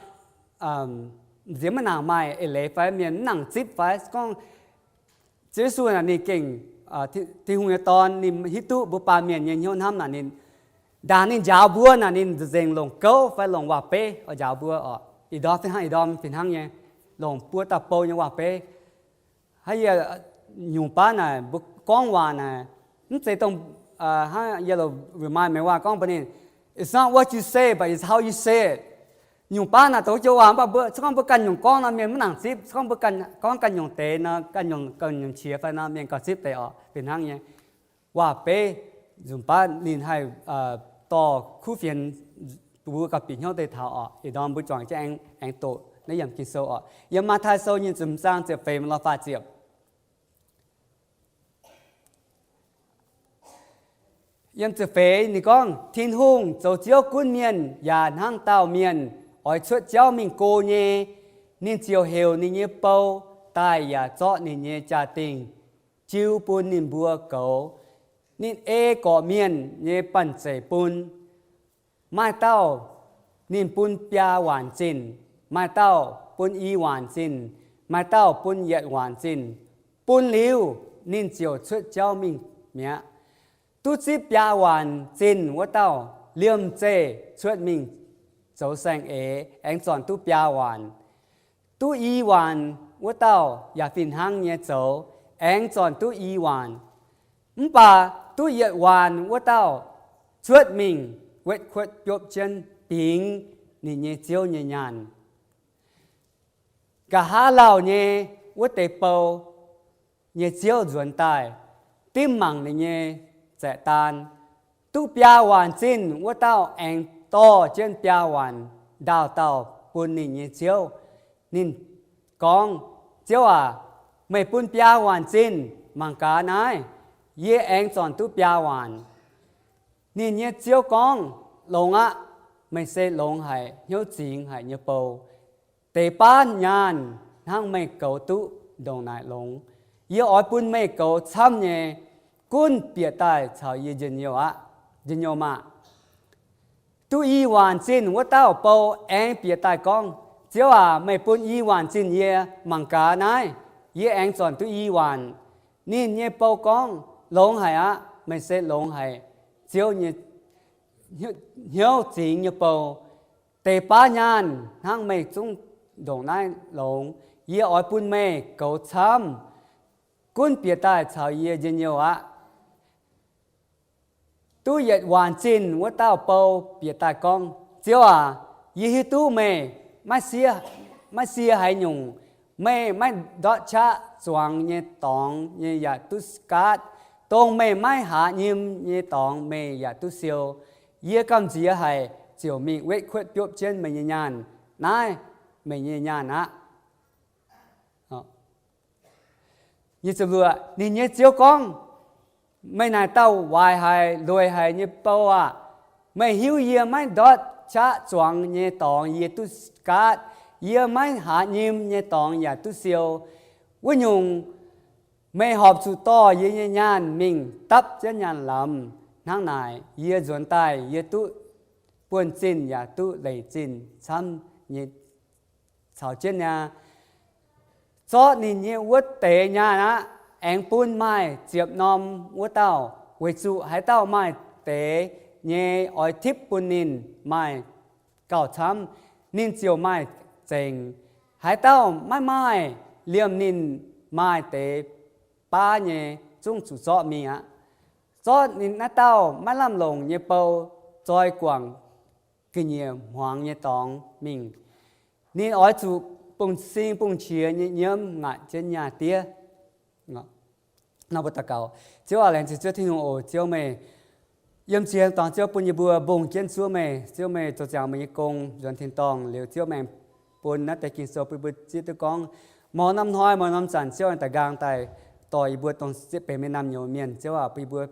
nziex maiv nangc maaih eix leiz fai mienh mv nangc zipv fai. Se gorngv Ziouv Yesu naaic ninh gengh Tin-Hungh nyei Dorn, ninh hiuv duqv mbuo baamh mienh nyei hnyouv hnamv naaic, ninh, ndaangc ninh njaaux mbuo naaic, ninh nzengc longc gouv fai longc waac-beiv oix njaaux mbuo oc. Ih ndorm fih hnangv, ih ndorm fih hnangv nyei, longc buo dauh bou nyei waac-beiv. Hnangv yie nyungc baav naaic mbuo gorngv waac naaic, mv zeiz dongh, hnangv yie remind meih waac gorngv mbuox ninh, it's not what you say, but it's how you say it. Nyungc baav naaic dongh joux waac, mv baac mbuo, se gorngv mbuo ganh nyungc gorngv nor, mienh mv nangc zipv. Se gorngv mbuo gorngv ganh nyungc deix nor, ganh nyungc, ganh nyungc qiex fai nor, mienh gauh zipv deix oc. Fih hnangv nyei, waac-beiv nzunc baav ninh haih dorh kuv fienx bun mbuo gauh bieqc hnyouv deix taux oc. Ih ndorm mbuo juangc jienv aengx doqc naaiv yiemc Ging-Sou oc. Yiem Matv^tai Sou nyei ziepc zaang ziepc feix mingh lorz faah ziepc. Yiem ziepc feix ninh gorngv, Tin-Hungh zoux Ziouv gunv mienh yaac hnangv dauh mienh oix cuotv jauv mingh go nyei, ninh ziouc heuc ninh nyei bou daaih yaac zorqv ninh nyei jaa-dingh jiu bun ninh mbuo goux. Ninh ei gorqv-mienh nyei banh zeic bun. Maaih dauh ninh bun biaa waanc zinh, maaih dauh bun i waanc zinh, maaih dauh bun yietc waanc zinh. Bun liuz, ninh ziouc cuotv jauv mingh mi'aqv. Duqv zipv biaa waanc zinh wuov dauh liemh zeih cuotv mingh zoux saeng-eix, aengx zornc duqv biaa waanc. Duqv i waanc wuov dauh yaac fih hnangv nyei zoux, aengx zornc duqv i waanc. Mv baac duqv yietc waanc wuov dauh cuotv mingh wetv kuotv biopv jienv bingx ninh nyei ziouv nyei nyaanh. Nqa'haav lauh nyei wuov deix bou nyei ziouv nzuonx daaih dimv mangc ninh nyei zaeqv-daan. Duqv biaa waanc zinh wuov dauh aengx dorh jienv biaa waanc ndaauh dauh bun ninh nyei ziouv. Ninh gorngv, Ziouv aac, meih bun biaa waanc zinh, mangc gaax naaiv, yie aengx zornc duqv biaa waanc. Ninh nyei ziouv gorngv, Longx aqv. Meih se longx haic, hnyouv zingx haic nyei bou. Deix baav nyaanh hnangv meih goux duqv ndongc naaic longx. Yie oix bun meih goux camv nyei, gunv bieqc daaih caux yie njien-youh aqv, njien-youh maah! Duqv i waanc zinh wuov dauh bou aengx bieqc daaih gorngv, Ziouv aac, meih bun i waanc zinh yie, mangc gaax naaiv, yie aengx zornc duqv i waanc. Ninh nyei bou gorngv, Longx haic aqv. Meih se longx haic, Ziouv nyei, hnyouv zingx nyei bou. Deix baav nyaanh hnangv meih zungv ndongc naaiv longx. Yie oix bun meih goux camv, gunv bieqc daaih caux yie njien-youh aqv. Duqv yietc waanc zinh wuov dauh bou bieqc daaih gorngv, Ziouv aac, yie hiuv duqv meih maiv sie, maiv sie haaix nyungc. Meih maiv ndortv qaqv zuangx nyei dorngx nyei yaac duqv gaatv. Dongh meih maiv haaix nyim nyei dorngx meih yaac duqv siou. Yie gamh nziex haic ziouc mingh wetv kuotv biopv jienv meih nyei nyaanh. Naaiv meih nyei nyaanh aqv. Ninh nyei ziouv gorngv, Meih naaic dauh waaic haic, lueic haic nyei bou aah! Meih hiuv yie maiv ndortv qaqv zuangx nyei dorngx yie duqv gaatv, yie maiv haaix nyim nyei dorngx yaac duqv siou. Wuov nyungc, meih horpc zuqc dorh yie nyei nyaanh mingh dapv jienv nyaanh lamz. Hnangv naaic, yie nzuonx daaih yie duqv buonv-zinh yaac duqv leic zinh camv nyei caux jienv niaa. Zorqv ninh nyei wuov deix nyaanh aqv, aengx bun maaih ziepc norm wuov dauh, weic zuqc haaix dauh maaih deix nyei oix tipv bun ninh maaih gauh camv, ninh ziouc maaih zengc. Haaix dauh maiv maaih, liemh ninh maaih deix baav nyei zungv zuqc zorqv mingh aqv. Zorqv ninh naaiv dauh maiv lamh longc nyei bou zoi guangc ga'nyiec hmuangx nyei dorngx mingh. Ninh oix zuqc bungx-sing bungx-qiex nyei nyiemv ngaatc jienv nyaah diev. Nor mbuo daux gaux. Ziouv aac, laengz zingh Ziouv Tin-Hungh oc. Ziouv meih yiem ziex dorngx Ziouv bun yie mbuo mbungh jienv zuov meih. Ziouv meih zoux ziangx meih nyei gong nzuonx tin-dorngh liuz, Ziouv meih aengx bun naaiv deix Ging-Sou bun yie mbuo zieqv duqv gorngv, mouz norm hnoi mouz norm zanc Ziouv aengx daaih nqaang daaih dorh yie mbuo dongh zieqv benx mienh naamh nyouz mienh. Ziouv aac, bun yie mbuo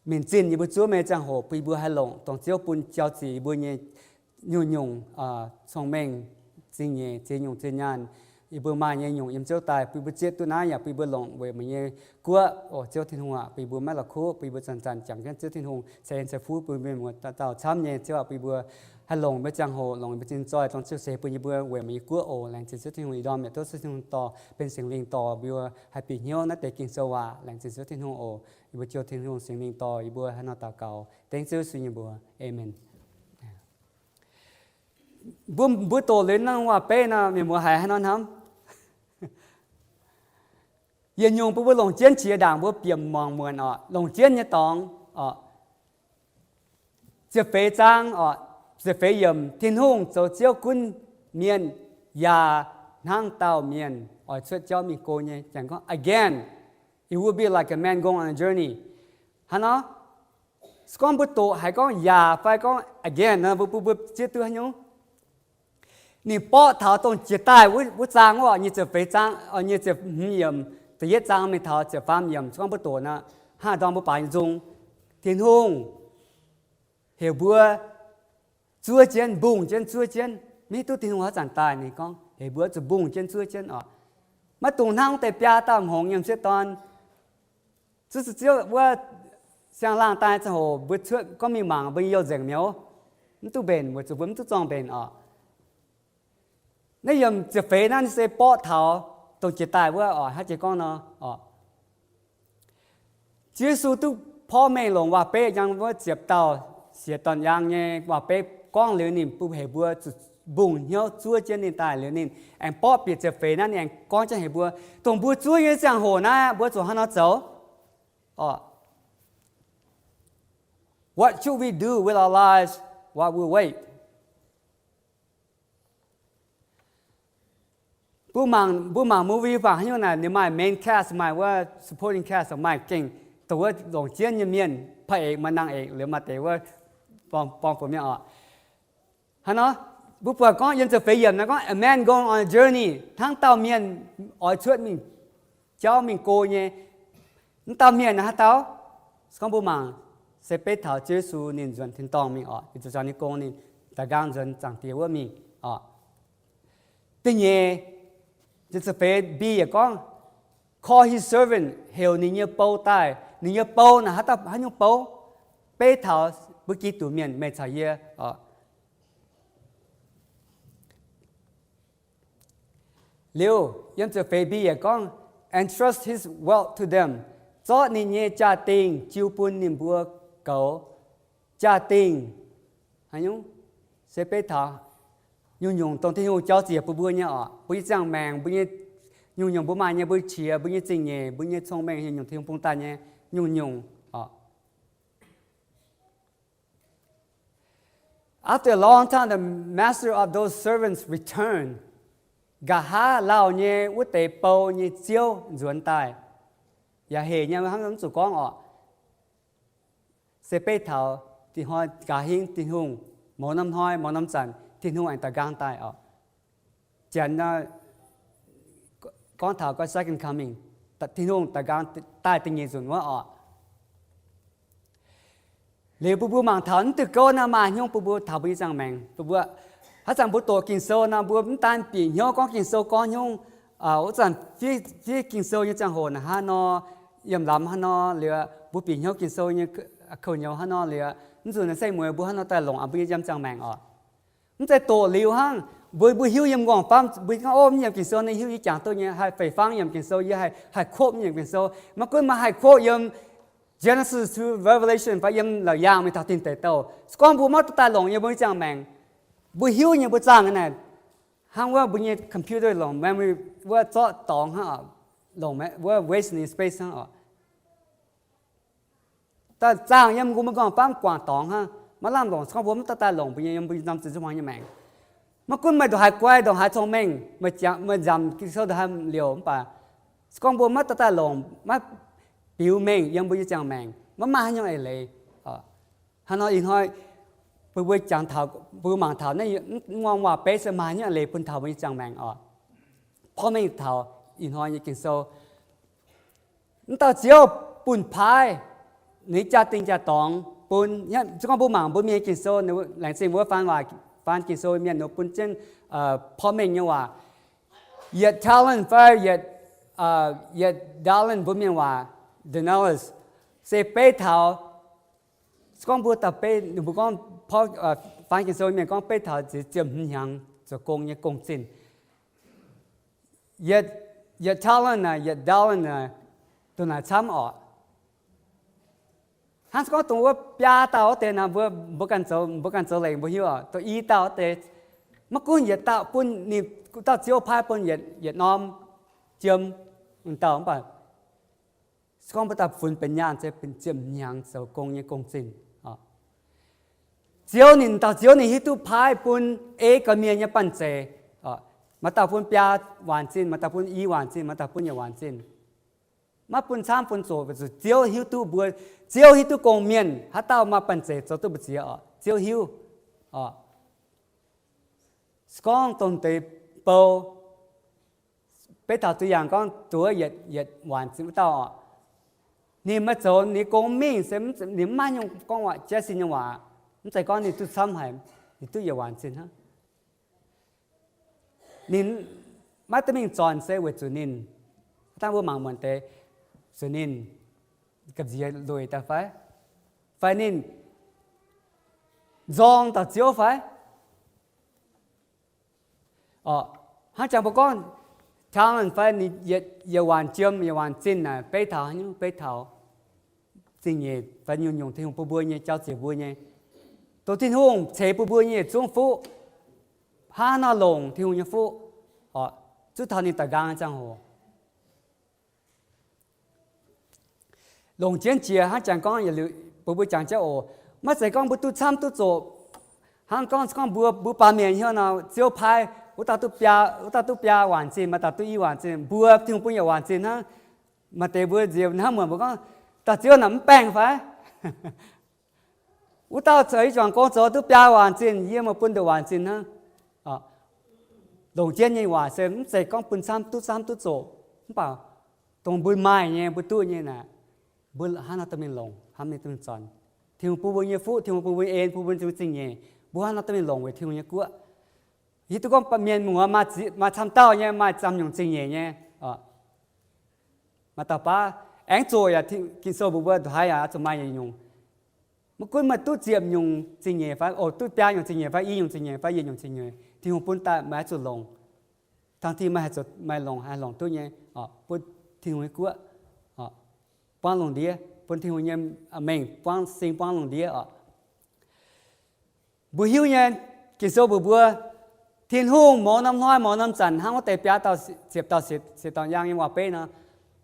minc zinh yie mbuo zuov meih ziangh hoc bun yie mbuo haih longc dongh Ziouv bun jauv-ziec yie mbuo nyei nyungc-nyungc cong-mengh, zingh nyeic, ziex nyungc ziex nyaanh, yie mbuo maaih nyei nyungc yiem Ziouv daaih bun yie mbuo zieqv duqv naaiv yaac bun yie mbuo longc weic meih nyei guoqv. O Ziouv Tin-Hungh aac, bun yie mbuo maiv la'kuqv, bun yie mbuo zanc-zanc jangx jienv Ziouv Tin-Hungh ceix en ceix fuqv bun meih muoz dauh camv nyei. Ziouv aac, bun yie mbuo haih longc meih ziangh hoc, longc meih zinh zoih dongh Ziouv seix bun yie mbuo weic meih nyei guoqv oc. Laengz zingh Ziouv Tin-Hungh ih ndorm yaac tov Ziouv Tin-Hungh dorh benx Singx Lingh dorh mbuo haih bieqc hnyouv naaiv deix Ging-Sou waac. Laengz zingh Ziouv Tin-Hungh oc. Yie mbuo jouh Tin-Hungh Singx Lingh dorh yie mbuo haaix nor daux gaux dengv Ziouv Yesu nyei mbuox. Aamen. Mbuo, mbuo doqc liuz naaiv waac-beiv nor, mienh muoz haiz haaix nor hnamv? Yietc nyungc bun mbuo longc jienv qiex ndaangc mbuo bieqc muangx muonc oc, longc jienv nyei dorngx oc. Ziepc feix zaang oc, ziepc feix yiemc, Tin-Hungh zoux Ziouv gunv mienh, yaac hnangv dauh mienh oix cuotv jauv mingh go nyei. Janx gorngv, again, it would be like a man going on a journey. Hnangv nor, se gorngv mbuo doqc haiz gorngv yaac fai gorngv again nor, mbuo, mbuo, mbuo zieqv duqv haaix nyungc? Ninh borqv taux dongh jiex daaih wuov, wuov zaang wuov, nyic ziepc feix zaang, nyic ziepc hmz yiemc, da'yietv zaang mingh taux ziepc faam yiemc, se gorngv mbuo doqc nor, hnangv dorn mbuo baaix nyei nzung, Tin-Hungh heuc mbuo zuov jienv, mbungh jienv, zuov jienv. Maiv hiuv duqv Tin-Hungh haaix zanc daaih, ninh gorngv heuc mbuo zuqc mbungh jienv, zuov jienv oc. Maiv dungx hnangv wuov deix biaa dauh hngongx yiem sieqv dorn zuov, zuov, zuov wuov siang-laangh daaih ziangh hoc mbuo cuotv gorngv mingh mangc mbuo nyei youh nzengc mi'aqv, mv duqv mbenc, weic zuqc mbuo mv duqv zorng-mbenc oc. Naaiv yiem ziepc feix naaiv se borqv taux dongh jiex daaih wuov oc, hnangv jiex gorngv nor oc. Ziouv Yesu duqv porv mengh longc waac-beiv njang wuov ziepc dauh siex dorn-yaang nyei waac-beiv gorngv liuz, ninh bun heuc mbuo zuqc mbungh hnyouv zuov jienv ninh daaih liuz, ninh aengx borqv bieqc ziepc feix naaiv, ninh aengx gorngv jienv heuc mbuo, dongh mbuo zuov nyei ziangh hoc naaiv mbuo zuqc hnangv haaix nor zoux oc? What should we do with our lives while we wait? Mbuo mangc, mbuo mangc movie mv baac haaix nyungc naaic ninh maaih main cast, maaih wuov supporting cast, maaih gengh dongh wuov longc jienv nyei mienh, พระเอก maaih นางเอก liuz maaih deix wuov borng, borng funx mienh oc. Hnangv nor, mbuo buatc gorngv yiem ziepc feix yiemc naaiv gorngv a man going on a journey, hnangv dauh mienh oix cuotv mingh jauv mingh go nyei. Mv dauh mienh naaiv haaix dauh? Se gorngv mbuo mangc, se beiv taux Ziouv Yesu ninh nzuonx tin-dorngh mingh oc, ninh zoux ziangx nyei gong, ninh daaux nqaang nzuonx Zaangc Diex wuov mingh oc. Da'nyeic, ziepc feix B yaac gorngv, call his servant, heuc ninh nyei bou daaih. Ninh nyei bou naaiv haaix dauh, haaix nyungc bou? Beiv taux mbuo Giduc mienh, meih caux yie oc. Liuz, yiem ziepc feix B yaac gorngv, entrust his wealth to them, zorqv ninh nyei jaa-dingh jiu bun ninh mbuo goux. Jaa-dingh Haaix nyungc? Se beiv taux nyungc-nyungc dongh Tin-Hungh jauv ziec bun mbuo nyei oc. Mbuo nyei ziangh maengc, mbuo nyei nyungc-nyungc mbuo maaih nyei, mbuo qiex, mbuo nyei zingh nyeic, mbuo nyei cong-mengh, nyungc-nyungc Tin-Hungh bung daaih nyei nyungc-nyungc oc. After a long time, the master of those servants returned. Nqa'haav lauh nyei wuov deix bou nyei ziouv nzuonx daaih. Yaac hec nyei, hnangv mv zuqc gorngv oc. Se beiv taux ih hnoi nqa'haav hingv Tin-Hungh, mouz norm hnoi, mouz norm zanc, Tin-Hungh aengx daaih nqaang daaih oc. Janx gorngv taux second coming, Tin-Hungh daaih nqaang daaih da'nyeic nzunc wuov oc. Liuz bun mbuo mangc taux naaiv diuh gouv naaiv maaih hnyouv bun mbuo taux mbuo nyei ziangh maengc. Mbuo haaix zanc mbuo doqc Ging-Sou nor, mbuo mv daan bieqc hnyouv gorngv Ging-Sou gorngv hnyouv, wuov zanc fiev Ging-Sou nyei ziangh hoc naaic hnangv nor, yiem lamz hnangv nor liuz, mbuo bieqc hnyouv Ging-Sou nyei kouv nyouz hnangv nor liuz, mv nzunc naaic se mueiz mbuo hnangv nor daaih longc mbuo nyei yiem ziangh maengc oc. Mv zeiz doqc liuz hnangv, mbuo, mbuo hiuv yiem nqorngv-famv, mbuo gorngv, Ov, mv yiem Ging-Sou, naaiv hiuv yie jangx duqv nyei, haih fei fangv yiem Ging-Sou, yie haih quote mv yiem Ging-Sou. Maiv gunv maaih haih quote yiem Genesis to Revelation fai yiem Laauc Yaangh mingh taux Tin Deic Douh. Se gorngv mbuo maiv daaih longc yiem mbuo nyei ziangh maengc, mbuo hiuv nyei mbuo zaangh naaic, hnangv wuov mbuo nyei computer longc memory wuov zorqv dorngx hnangv, longc wuov waste space hnangv oc. Daaih zaangh yiem mbuo nqorngv-famv guangc dorngx hnangv, maiv lamh longc. Se gorngv mbuo maiv daaih daaih longc mbuo nyei yiem mbuo norm ziepc nyeic hmuangx nyei maengc, maiv gunv meih ndongc haaix guai ndongc haaix cong-mengh, meih nzamc Ging-Sou ndongc haaix liouc mv baac, se gorngv mbuo maiv daaih daaih longc, maiv biux mengh yiem mbuo nyei ziangh maengc, maiv maaih haaix nyungc eix leiz. Hnangv nor ih hnoi bun mbuo jangx taux, bun mbuo mangc taux naaiv muangx waac-beiv se maaih haaix nyungc eix leiz bun taux mbuo nyei ziangh maengc oc. Porv mengh taux ih hnoi nyei Ging-Sou, mv dauh Ziouv bun paaiv ninh jaa-dingh jaa-dorngx bun, se gorngv mbuo mangc mbuo mienh Ging-Sou, laengz zingh wuov faan waac, faan Ging-Sou mienh ninh bun jienv porv mengh nyei waac. Yietc talent fai yietc, yietc talent mbuo mienh waac denarius, se beiv taux, se gorngv mbuo dauh beiv, ninh mbuo gorngv, faan Ging-Sou mienh gorngv beiv taux ziepc hmz hnyangx zoux gong nyei gong-zinh. Yietc, yietc talent naaic, yietc talent naaic, duqv naaic camv oc. Hnangv se gorngv dongh wuov biaa dauh wuov deix naaic, mbuo, mbuo ganh zoux, mbuo ganh zoux lengc mbuo hiuv oc. Dongh i dauh wuov deix, maiv gunv yietc dauh bun ninh, dauh Ziouv paaiv bun yietc, yietc norm jiem wuov dauh mv baac se gorngv mbuo daaih funx benx nyaanh se benx ziepc hmz hnyangx zoux gong nyei gong-zinh. Ziouv ninh, dauh Ziouv ninh hiuv duqv paaiv bun ei gorqv-mienh nyei banh zeic. Maaih dauh bun biaa waanc zinh, maaih dauh bun i waanc zinh, maaih dauh bun yietc waanc zinh. Maiv bun camv bun zoqc, weic zuqc Ziouv hiuv duqv mbuo, Ziouv hiuv duqv gong-mienh haaix dauh maaih banh zeic zoux duqv mbu'ziex oc. Ziouv hiuv. Se gorngv dongh deix bou, beiv taux zuiz yaangh gorngv duqv yietc, yietc waanc zinh wuov dauh oc, ninh maaih zoux ninh gong mingh se ninh maiv maaih nyungc gorngv waac, jaiv sin nyei waac. Mv zeiz gorngv ninh duqv camv haic, ninh duqv yietc waanc zinh hnangv. Ninh maiv duqv mingh zornc se weic zuqc ninh, dangh mbuo mangc muonc deix, zuqc ninh gamh nziex lueic daaih fai, fai ninh nzorng dauh Ziouv fai. Hnangv jangx mbuo gorngv talent fai ninh yietc waanc jiem, yietc waanc zinh naaic beiv taux, beiv taux zingh nyeic fai nyungc-nyungc Tin-Hungh bun mbuo nyei, jauv ziex mbuo nyei, dongh Tin-Hungh ceix bun mbuo nyei yietc zungv fuqv. Hnangv nor longc Tin-Hungh nyei fuqv, zuqc taux ninh daaih nqaang nyei ziangh hoc. Longc jienv jiex hnangv jangx gorngv, bun mbuo jangx jienv oc. Maiv zeiz gorngv mbuo duqv camv duqv zoqc. Hnangv gorngv, gorngv mbuo, mbuo baamh mienh hnyouv nor, Ziouv paaiv wuov dauh duqv biaa, wuov dauh duqv biaa waanc zinh, maaih dauh duqv i waanc zinh, mbuo Tin-Hungh bun yietc waanc zinh hnangv. Maaih deix mbuo nziex hnangv muonc mbuo gorngv, dauh Ziouv naaic mv baengh fai? Wuov dauh zoux i juangc gong zoux duqv biaa waanc zinh, yie meih bun nduqc waanc zinh hnangv. Longc jienv nyei waac se mv zeiz gorngv bun camv duqv camv duqv zoqc, mv baac dongh mbuo maaih nyei, mbuo duqv nyei naaic, mbuo hnangv nor dorh mingh longc, hnangv nor dorh mingh zornc. Tin-Hungh bun mbuo nyei fuqv, Tin-Hungh bun mbuo nyei en, bun mbuo nyei zingh nyeic, mbuo hnangv nor dorh mingh longc weic Tin-Hungh nyei guoqv. Hiuv duqv gorngv mienh muoz maaih camv dauh nyei, maaih camv nyungc zingh nyeic nyei. Maaih dauh baav aengx zoqc yaac Ging-Sou mbuox mbuo, ndongc haaix yaac oix zuqc maaih yietc nyungc. Maiv gunv meih duqv ziepc nyungc zingh nyeic fai, o, duqv biaa nyungc zingh nyeic fai, i nyungc zingh nyeic fai, yietc nyungc zingh nyeic, Tin-Hungh bun daaih meih oix zuqc longc. Tangh-tih meih haih zuqc, meih longc, haih longc duqv nyei, bun Tin-Hungh nyei guoqv buangv lungh ndiev, bun Tin-Hungh nyei mengh buangv, sing buangv lungh ndiev oc. Mbuo hiuv nyei, Ging-Sou mbuox mbuo, Tin-Hungh mouz norm hnoi mouz norm zanc hnangv wuov deix biaa dauh, ziepc dauh, ziepc dauh yaangh nyei waac-beiv nor.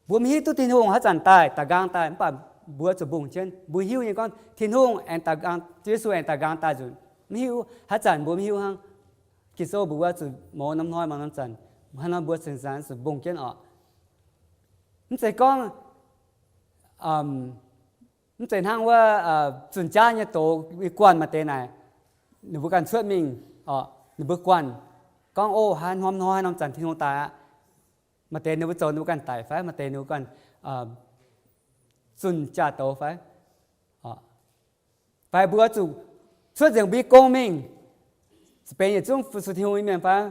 Mbuo maiv hiuv duqv Tin-Hungh haaix zanc daaih, daaih nqaang daaih, mv baac mbuo zuqc mbungh jienv. Mbuo hiuv nyei gorngv Tin-Hungh aengx daaih nqaang, Yesu aengx daaih nqaang daaih nzunc. Maiv hiuv haaix zanc, mbuo maiv hiuv hnangv. Ging-Sou mbuox mbuo zuqc mouz norm hnoi mouz norm zanc, hnangv nor mbuo cingx zuqc mbungh jienv oc. Mv zeiz gorngv, mv zeiz hnangv wuov zunh jaav nyei doz, guanh maaih deix naaic, ninh mbuo ganh cuotv mingh, ninh mbuo guanh gorngv, O, haaix norm hnoi haaix norm zanc Tin-Hungh daaih aqv. Maaih deix ninh mbuo zoux ninh mbuo ganh daic fai maaih deix ninh mbuo ganh zunh jaa-doz fai. Fai mbuo zuqc cuotv nzengc mbuo nyei gong mingh, zuqc benx yietc zungv fu-sux Tin-Hungh nyei mienh fai?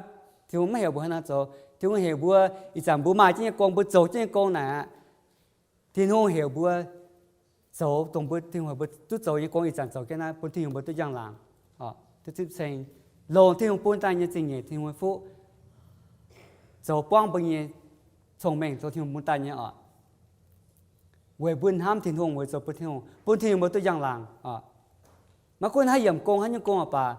Tin-Hungh maiv heuc mbuo hnangv naaiv zoux. Tin-Hungh heuc mbuo ih zanc mbuo maaih jienv nyei gong, mbuo zoux jienv nyei gong naaic aqv, Tin-Hungh heuc mbuo zoux dongh mbuo, Tin-Hungh heuc mbuo duqv zoux nyei gong ih zanc zoux jienv naaiv, bun Tin-Hungh mbuo duqv njang-laangc, duqv zipv ceng, longc Tin-Hungh bun daaih nyei zingh nyeic, Tin-Hungh nyei fuqv, zoux buangv mbuo nyei cong-mengh, zoux Tin-Hungh bun daaih nyei oc. Weic mbuo hnamv Tin-Hungh, weic zoux bun Tin-Hungh, bun Tin-Hungh mbuo duqv njang-laangc oc. Maiv gunv haaix yiemc gong, haaix nyungc gong oc baac,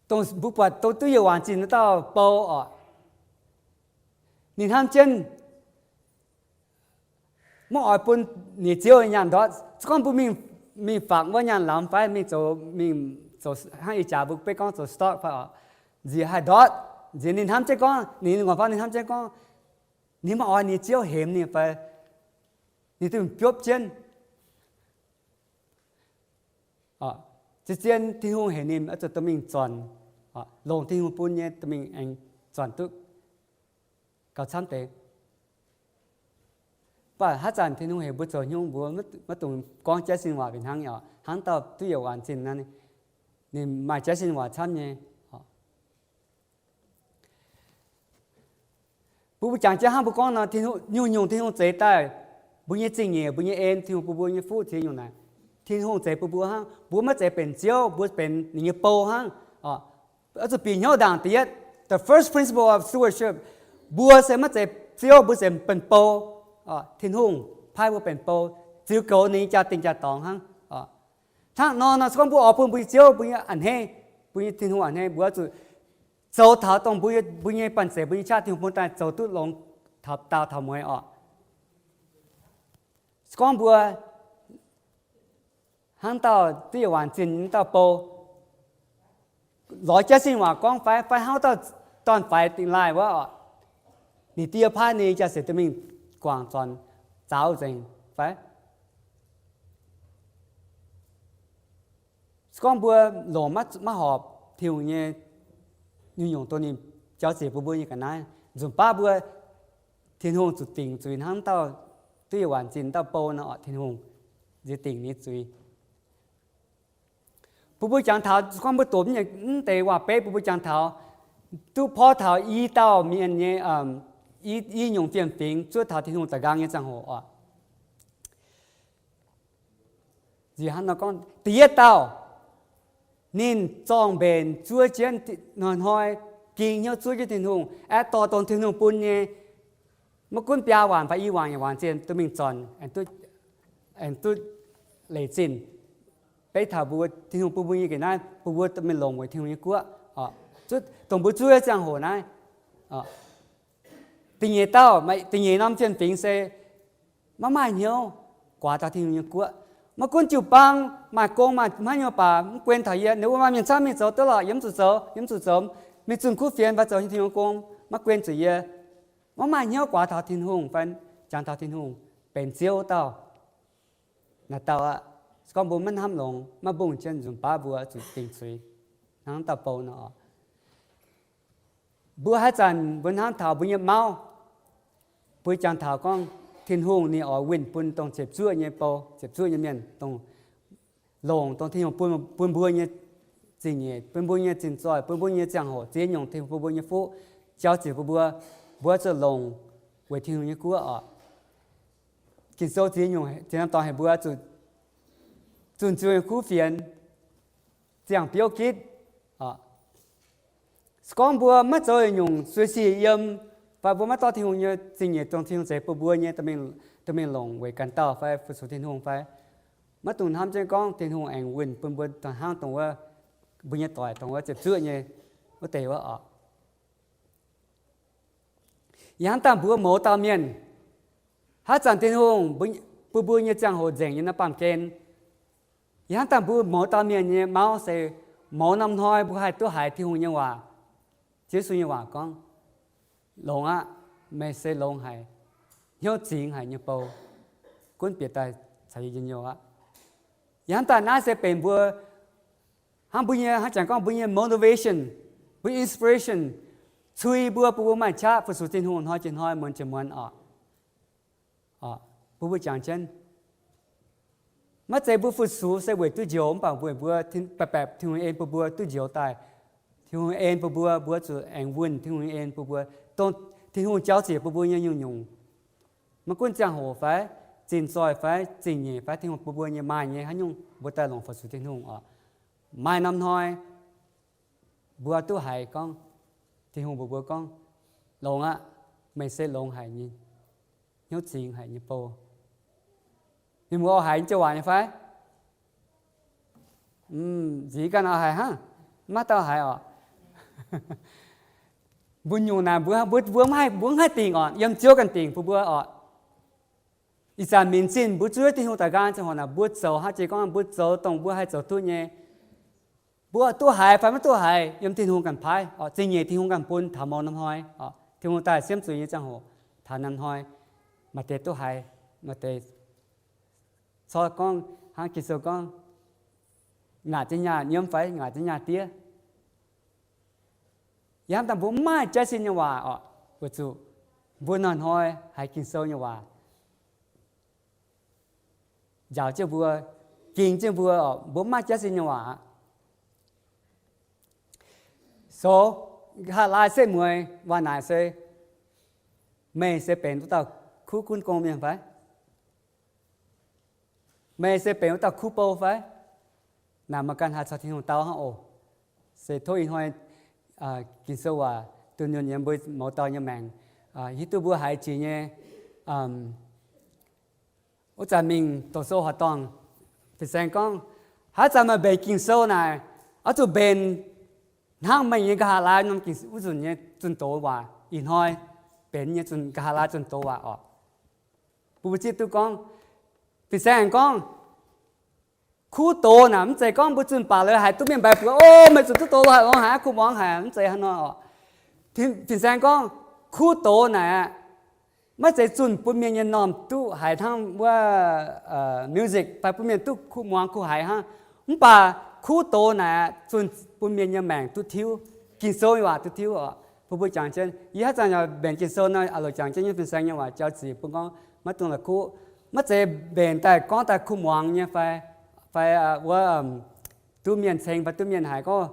dongh mbuo buatc dongh duqv youh waanc zinh naaiv dauh bou oc, ninh hnamv jienv maiv oix bun ninh ziouv nyaanh ndortv. Se gorngv mbuo mingh, mingh fangx wuov nyaanh lamz fai mingh zoux, mingh zoux hnangv ih jaax mbuo beiv gorngv zoux stock fai oc, nziex haih ndortv, nziex ninh hnamv jienv gorngv, ninh, ninh nqorngv-famv ninh hnamv jienv gorngv, ninh maiv oix ninh ziouv hemx ninh fai, ninh duqv biopv jienv. Zien, Tin-Hungh heuc ninh oix zuqc dorh mingh zornc, longc Tin-Hungh bun nyei dorh mingh aengx zornc duqv gauh camv deix. Mv baac haaix zanc Tin-Hungh heuc mbuo zoux haaix nyungc, mbuo maiv dungx gorngv jaiv sin waac fih hnangv nyei oc. Hnangv dauh duqv youh waanc zinh naaiv, ninh maaih jaiv sin waac camv nyei. Bun mbuo jangx jienv hnangv mbuo gorngv nor, nyungc-nyungc Tin-Hungh zeix daaih, mbuo nyei zingh nyeic, mbuo nyei en, Tin-Hungh bun mbuo nyei fuqv ziex nyungc naaic, Tin-Hungh zeix bun mbuo hnangv. Mbuo maiv zeiz benx ziouv, mbuo benx ninh nyei bou hnangv. Oix zuqc bieqc hnyouv ndaangc da'yietv, the first principle of stewardship, mbuo se maiv zeiz ziouv, mbuo se benx bou. Tin-Hungh paaiv mbuo benx bou, ziux goux ninh nyei jaa-dingh jaa-dorngx hnangv. Hnangv nor nor, se gorngv mbuo oix bun mbuo nyei ziouv, mbuo nyei a'hneiv, mbuo nyei Tin-Hungh a'hneiv, mbuo oix zuqc zoux taux dongh mbuo nyei, mbuo nyei banh zeic, mbuo nyei qaqv Tin-Hungh bun daaih zoux duqv longx, daauh taux mueiz oc. Se gorngv mbuo hnangv dauh duqv youh waanc zinh dauh bou, lorz jaiv sin waac gorngv fai, fai hnangv dauh dorn-faix dingh laaih wuov oc, ninh die paaiv ninh jaa-siec dorh mingh guangc zornc zaaux nzengc fai? Se gorngv mbuo longc maiv horpc Tin-Hungh nyei nyungc-nyungc dongh ninh jauv ziec bun mbuo nyei ga'naaiv, nzunc baav mbuo, Tin-Hungh zuqc dingc zuiz hnangv dauh duqv youh waanc zinh dauh bou nor, Tin-Hungh nziex dingc ninh zuiz. Bun mbuo jangx taux, se gorngv mbuo doqc mv deix waac-beiv bun mbuo jangx taux, duqv porv taux i dauh mienh nyei, i nyungc fiem-fingx zuov taux Tin-Hungh da'nqaang nyei ziangh hoc oc. Da'yietv dauh, ninh zorng-mbenc zuov jienv, hnoi-hnoi ging hnyouv zuov jienv Tin-Hungh, aeqv, dorh dongh Tin-Hungh bun nyei, maiv gunv biaa waanc fai i waanc, yietc waanc zinh dorh mingh zornc, aengx duqv leic zinh. Beiv taux mbuo, Tin-Hungh bun mbuo nyei ga'naaiv, bun mbuo dorh mingh longc weic Tin-Hungh nyei guoqv, dongh mbuo zuov ziangh hoc naaiv. Da'nyeic dauh, da'nyeic norm fiem-fingx se maiv maaih hnyouv guaax taux Tin-Hungh nyei guoqv. Maiv gunv jiu-baang maaih gong maaih haaix nyungc baac mv guen taux yie. Ninh mbuo maaih mienh camv mingh zoux duqv lorqc, yie mv zuqc zoux, yie mv zuqc zoux, mingh zunh kuv fienx fai zoux Tin-Hungh gong, maiv guen zuqc yie. Maiv maaih hnyouv guaax taux Tin-Hungh fai jangx taux Tin-Hungh benx Ziouv dauh. Naaiv dauh aqv, se gorngv mbuo maiv hnamv longx, maiv mbungh jienv, nzunc baav mbuo zuqc dingc zuiz hnangv dauh bou nor. Mbuo haaix zanc mbuo hnamv taux mbuo nyei mauv, mbuo jangx taux gorngv Tin-Hungh ninh oix winh bun dongh ziepc zuoqv nyei bou, ziepc zuoqv nyei mienh, dongh longc dongh Tin-Hungh bun, bun mbuo nyei zingh nyeic, bun mbuo nyei zinh zoih, bun mbuo nyei ziangh hoc, ziex nyungc Tin-Hungh bun mbuo nyei fuqv, jauv ziec bun mbuo, mbuo zuqc longc weic Tin-Hungh nyei guoqv oc. Ging-Sou ziex nyungc, ziex norm dorngx heuc mbuo zuqc zunh Ziouv nyei kuv fienx, ziangh biouv gitv. Se gorngv mbuo maiv zoux nyungc sueih sic yiem, fai mbuo maiv dorh Tin-Hungh nyei zingh nyeic dongh Tin-Hungh zeix bun mbuo nyei dorh mingh longc weic ganh dauh fai fu-sux Tin-Hungh fai, Maiv dungx hnamv jienv gorngv Tin-Hungh aengx wuonh bun mbuo dongh hnangv dongh wuov mbuo nyei doic dongh wuov ziepc zuoqv nyei wuov deix wuov oc. Yaac hnamv daaih mbuo mouz dauh mienh, haaix zanc Tin-Hungh bun mbuo nyei ziangh hoc nzengc nyei naaiv baamh gen, yaac hnamv daaih mbuo mouz dauh mienh nyei mauv se mouz norm hnoi mbuo haih duqv haiz Tin-Hungh nyei waac, Ziouv Yesu nyei waac gorngv, Longx aqv. Meih se longx haic, hnyouv zingx haic nyei bou, gunv bieqc daaih caux yie njien-youh aqv. Yaac hnamv daaih naaiv se benx mbuo, hnangv mbuo nyei, hnangv jangx gorngv mbuo nyei motivation, mbuo inspiration, cui mbuo, bun mbuo maaih qaqv fu-sux Tin-Hungh hnoi jiex hnoi, muonz jiex muonz oc. Bun mbuo jangx jienv, maiv zeiz mbuo fu-sux se weic duqv njoux, mv baac weic mbuo, baeqc baeqc Tin-Hungh en bun mbuo duqv njoux daaih. Tin-Hungh en bun mbuo, mbuo zuqc aengx wuonh Tin-Hungh en bun mbuo, dongh Tin-Hungh jauv ziec bun mbuo nyei nyungc-nyungc, maiv gunv ziangh hoc fai, zinh zoih fai, zingh nyeic fai, Tin-Hungh bun mbuo nyei maaih nyei haaix nyungc, mbuo daaih longc fu-sux Tin-Hungh oc. Maaih norm hnoi mbuo duqv haiz gorngv, Tin-Hungh mbuox mbuo gorngv, Longx aqv. Meih se longx haic nyei, hnyouv zingx haic nyei bou. Mienh muoz oix haiz nyei joux waac nyei fai? Nziex ganh oix haiz hnangv, maiv dauh haiz oc. Mbuo nyungc naaic mbuo, mbuo, mbuo maiv haih, mbuo maiv haih dingc oc. Yiem Ziouv ganh dingc bun mbuo oc. Ih zanc minc zinh mbuo zuov Tin-Hungh daaih nqaang ziangh hoc naaic, mbuo zoux hnangv jiex gorngv mbuo zoux dongh mbuo haih zoux duqv nyei. Mbuo duqv haiz fai maiv duqv haiz, yiem Tin-Hungh ganh paaiv oc. Zingh nyeic Tin-Hungh ganh bun taux mouz norm hnoi oc. Tin-Hungh daaih siemv zuiz nyei ziangh hoc, taux norm hnoi, maaih deix duqv haiz, maaih deix corc gorngv hnangv Ging-Sou gorngv, ngaatc jienv nyaah nyiemv fai ngaatc jienv nyaah diev. Yaac hnamv daaih mbuo mv maaih jaiv sin nyei waac oc, weic zuqc mbuo hnoi-hnoi haiz Ging-Sou nyei waac njaaux jienv mbuo, ging jienv mbuo oc, mbuo mv maaih jaiv sin nyei waac aqv. So, nqa'haav laai setv mueiz waac naaic se, meih se benx wuov dauh kuv gunv gong mienh fai? Meih se benx wuov dauh kuv bou fai? Naaic meih ganh haih caux Tin-Hungh dau hnangv oc. Se tov ih hnoi Ging-Sou waac dunh yunh yiem mbuo mouz dauh nyei maengc, hiuv duqv mbuo haiz jiex nyei. Wuov zanc mingh doqc sou horqc dorngh, fin-saeng gorngv, haaix zanc meih mbenc Ging-Sou naaic, oix zuqc mbenc hnangv meih nyei nqa'haav laai norm wuov nzunc nyei zunh doz waac. Ih hnoi benx nyei zunh, nqa'haav laai zunh doz waac oc. Bun mbuo zieqv duqv gorngv, fin-saeng aengx gorngv, kuv doz naaic mv zeiz gorngv mbuo zunh baac lorz haiz duqv mienh mbaix buoz, O, meih zunh duqv doz lorz haic, lorz haic aqv, kuv muangx haic, mv zeiz hnangv nor oc. Fin-saeng gorngv, kuv doz naaic aqv, maiv zeiz zunh bun mienh nyei m'normh duqv haiz hnangv wuov music fai bun mienh duqv kuv muangx kuv haiz hnangv. Mv baac kuv doz naaic aqv, zunh bun mienh nyei maengc duqv tiuv, Ging-Sou nyei waac duqv tiuv oc. Bun mbuo jangx jienv, yie haaix zanc yaac mbenc Ging-Sou nor, a'loc jangx jienv nyei fin-saeng nyei waac jauv-ziec bun gorngv maiv dungx la'kuqv. Maiv zeiz mbenc daaih gorngv daaih kuv muangx nyei fai, fai wuov duqv mienh ceng fai duqv mienh haiz gorngv,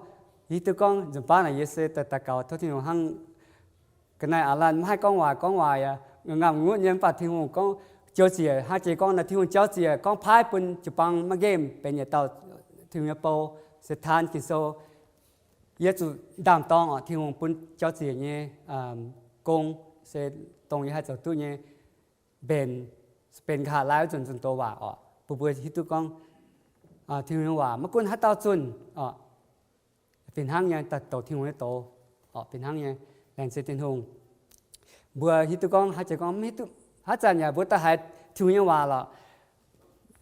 hiuv duqv gorngv nzunc baav naaic yie se daaih daux gaux tov Tin-Hungh hnangv. Ga'naaiv aav laanh maiv haih gorngv waac, gorngv waac yaac ngaamv ngutv nyei, mv baac Tin-Hungh gorngv jauv-ziec, hnangv jiex gorngv naaiv Tin-Hungh jauv-ziec gorngv paaiv bun jiu-baang maiv nqemh benx yietc dauh Tin-Hungh nyei bou, se taan Ging-Sou. Yie zuqc ndaam-dorng oc, Tin-Hungh bun jauv-ziec nyei gong se dongh yie haih zoux duqv nyei, mbenc, benx nqa'haav laai wuov nzunc zunh doz waac oc, bun mbuo hiuv duqv gorngv Tin-Hungh nyei waac maiv gunv haaix dauh zunh oc, fih hnangv nyei daaih douc Tin-Hungh nyei doz oc, fih hnangv nyei. Laengz zingh Tin-Hungh. Mbuo hiuv duqv gorngv haaix jiex gorngv mv hiuv duqv, haaix zanc yaac mbuo daaih haiz Tin-Hungh nyei waac lorqc.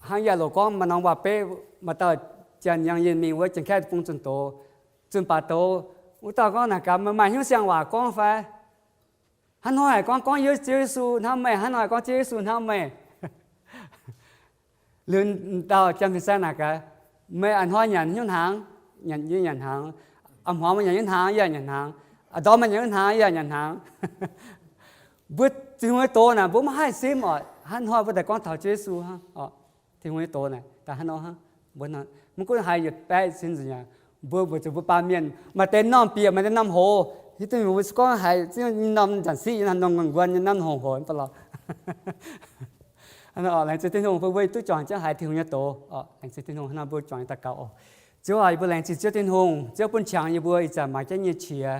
Hnangv yie loc gorngv maaih norm waac-beiv, maaih dauh janx yangh yinh mingh wuov Janx-Kaeqv deic-bung zunh doz, zunh baac doz, wuov dauh gorngv naaic gaax, meih maaih hnyouv siang-waac gorngv fai? Hnangv hnoi haic gorngv, gorngv Ziouv Yesu hnamv meih, hnangv hnoi gorngv Ziouv Yesu hnamv meih. Liuz dauh janx fin-saeng naaic gaax, meih a'hnoi nyanc hnyouv hnaangx? Yie nyanc hnaangx. A'hmuangx meih nyanc hnyouv hnaangx? Yie nyanc hnaangx. A'ndorm meih nyanc hnyouv hnaangx? Yie nyanc hnaangx. Mbuo Tin-Hungh nyei doz naaic mbuo maiv haih simv oc. Hnangv hnoi mbuo daaih gorngv taux Ziouv Yesu hnangv oc. Tin-Hungh nyei doz naaic daaih hnangv nor hnangv. Mbuo mv gunv haiz yietc baeqv sin nzunc yaac, mbuo weic zuqc mbuo baamh mienh maaih deix m'normh bieqc, maaih deix m'normh hoz. Hiuv duqv mbuo gorngv haiz norm zanc siqv nyei norm nqanx nquan nyei norm hngongx hoc mv baac lorqc. Laengz zingh Tin-Hungh bun mbuo duqv juangc jienv haiz Tin-Hungh nyei doz. Laengz zingh Tin-Hungh, hnangv nor mbuo juangc daux gaux oc. Ziouv aac, yie mbuo laengz zingh Ziouv Tin-Hungh. Ziouv bun qangx yie mbuo ih zanc maaih jienv nyei qiex.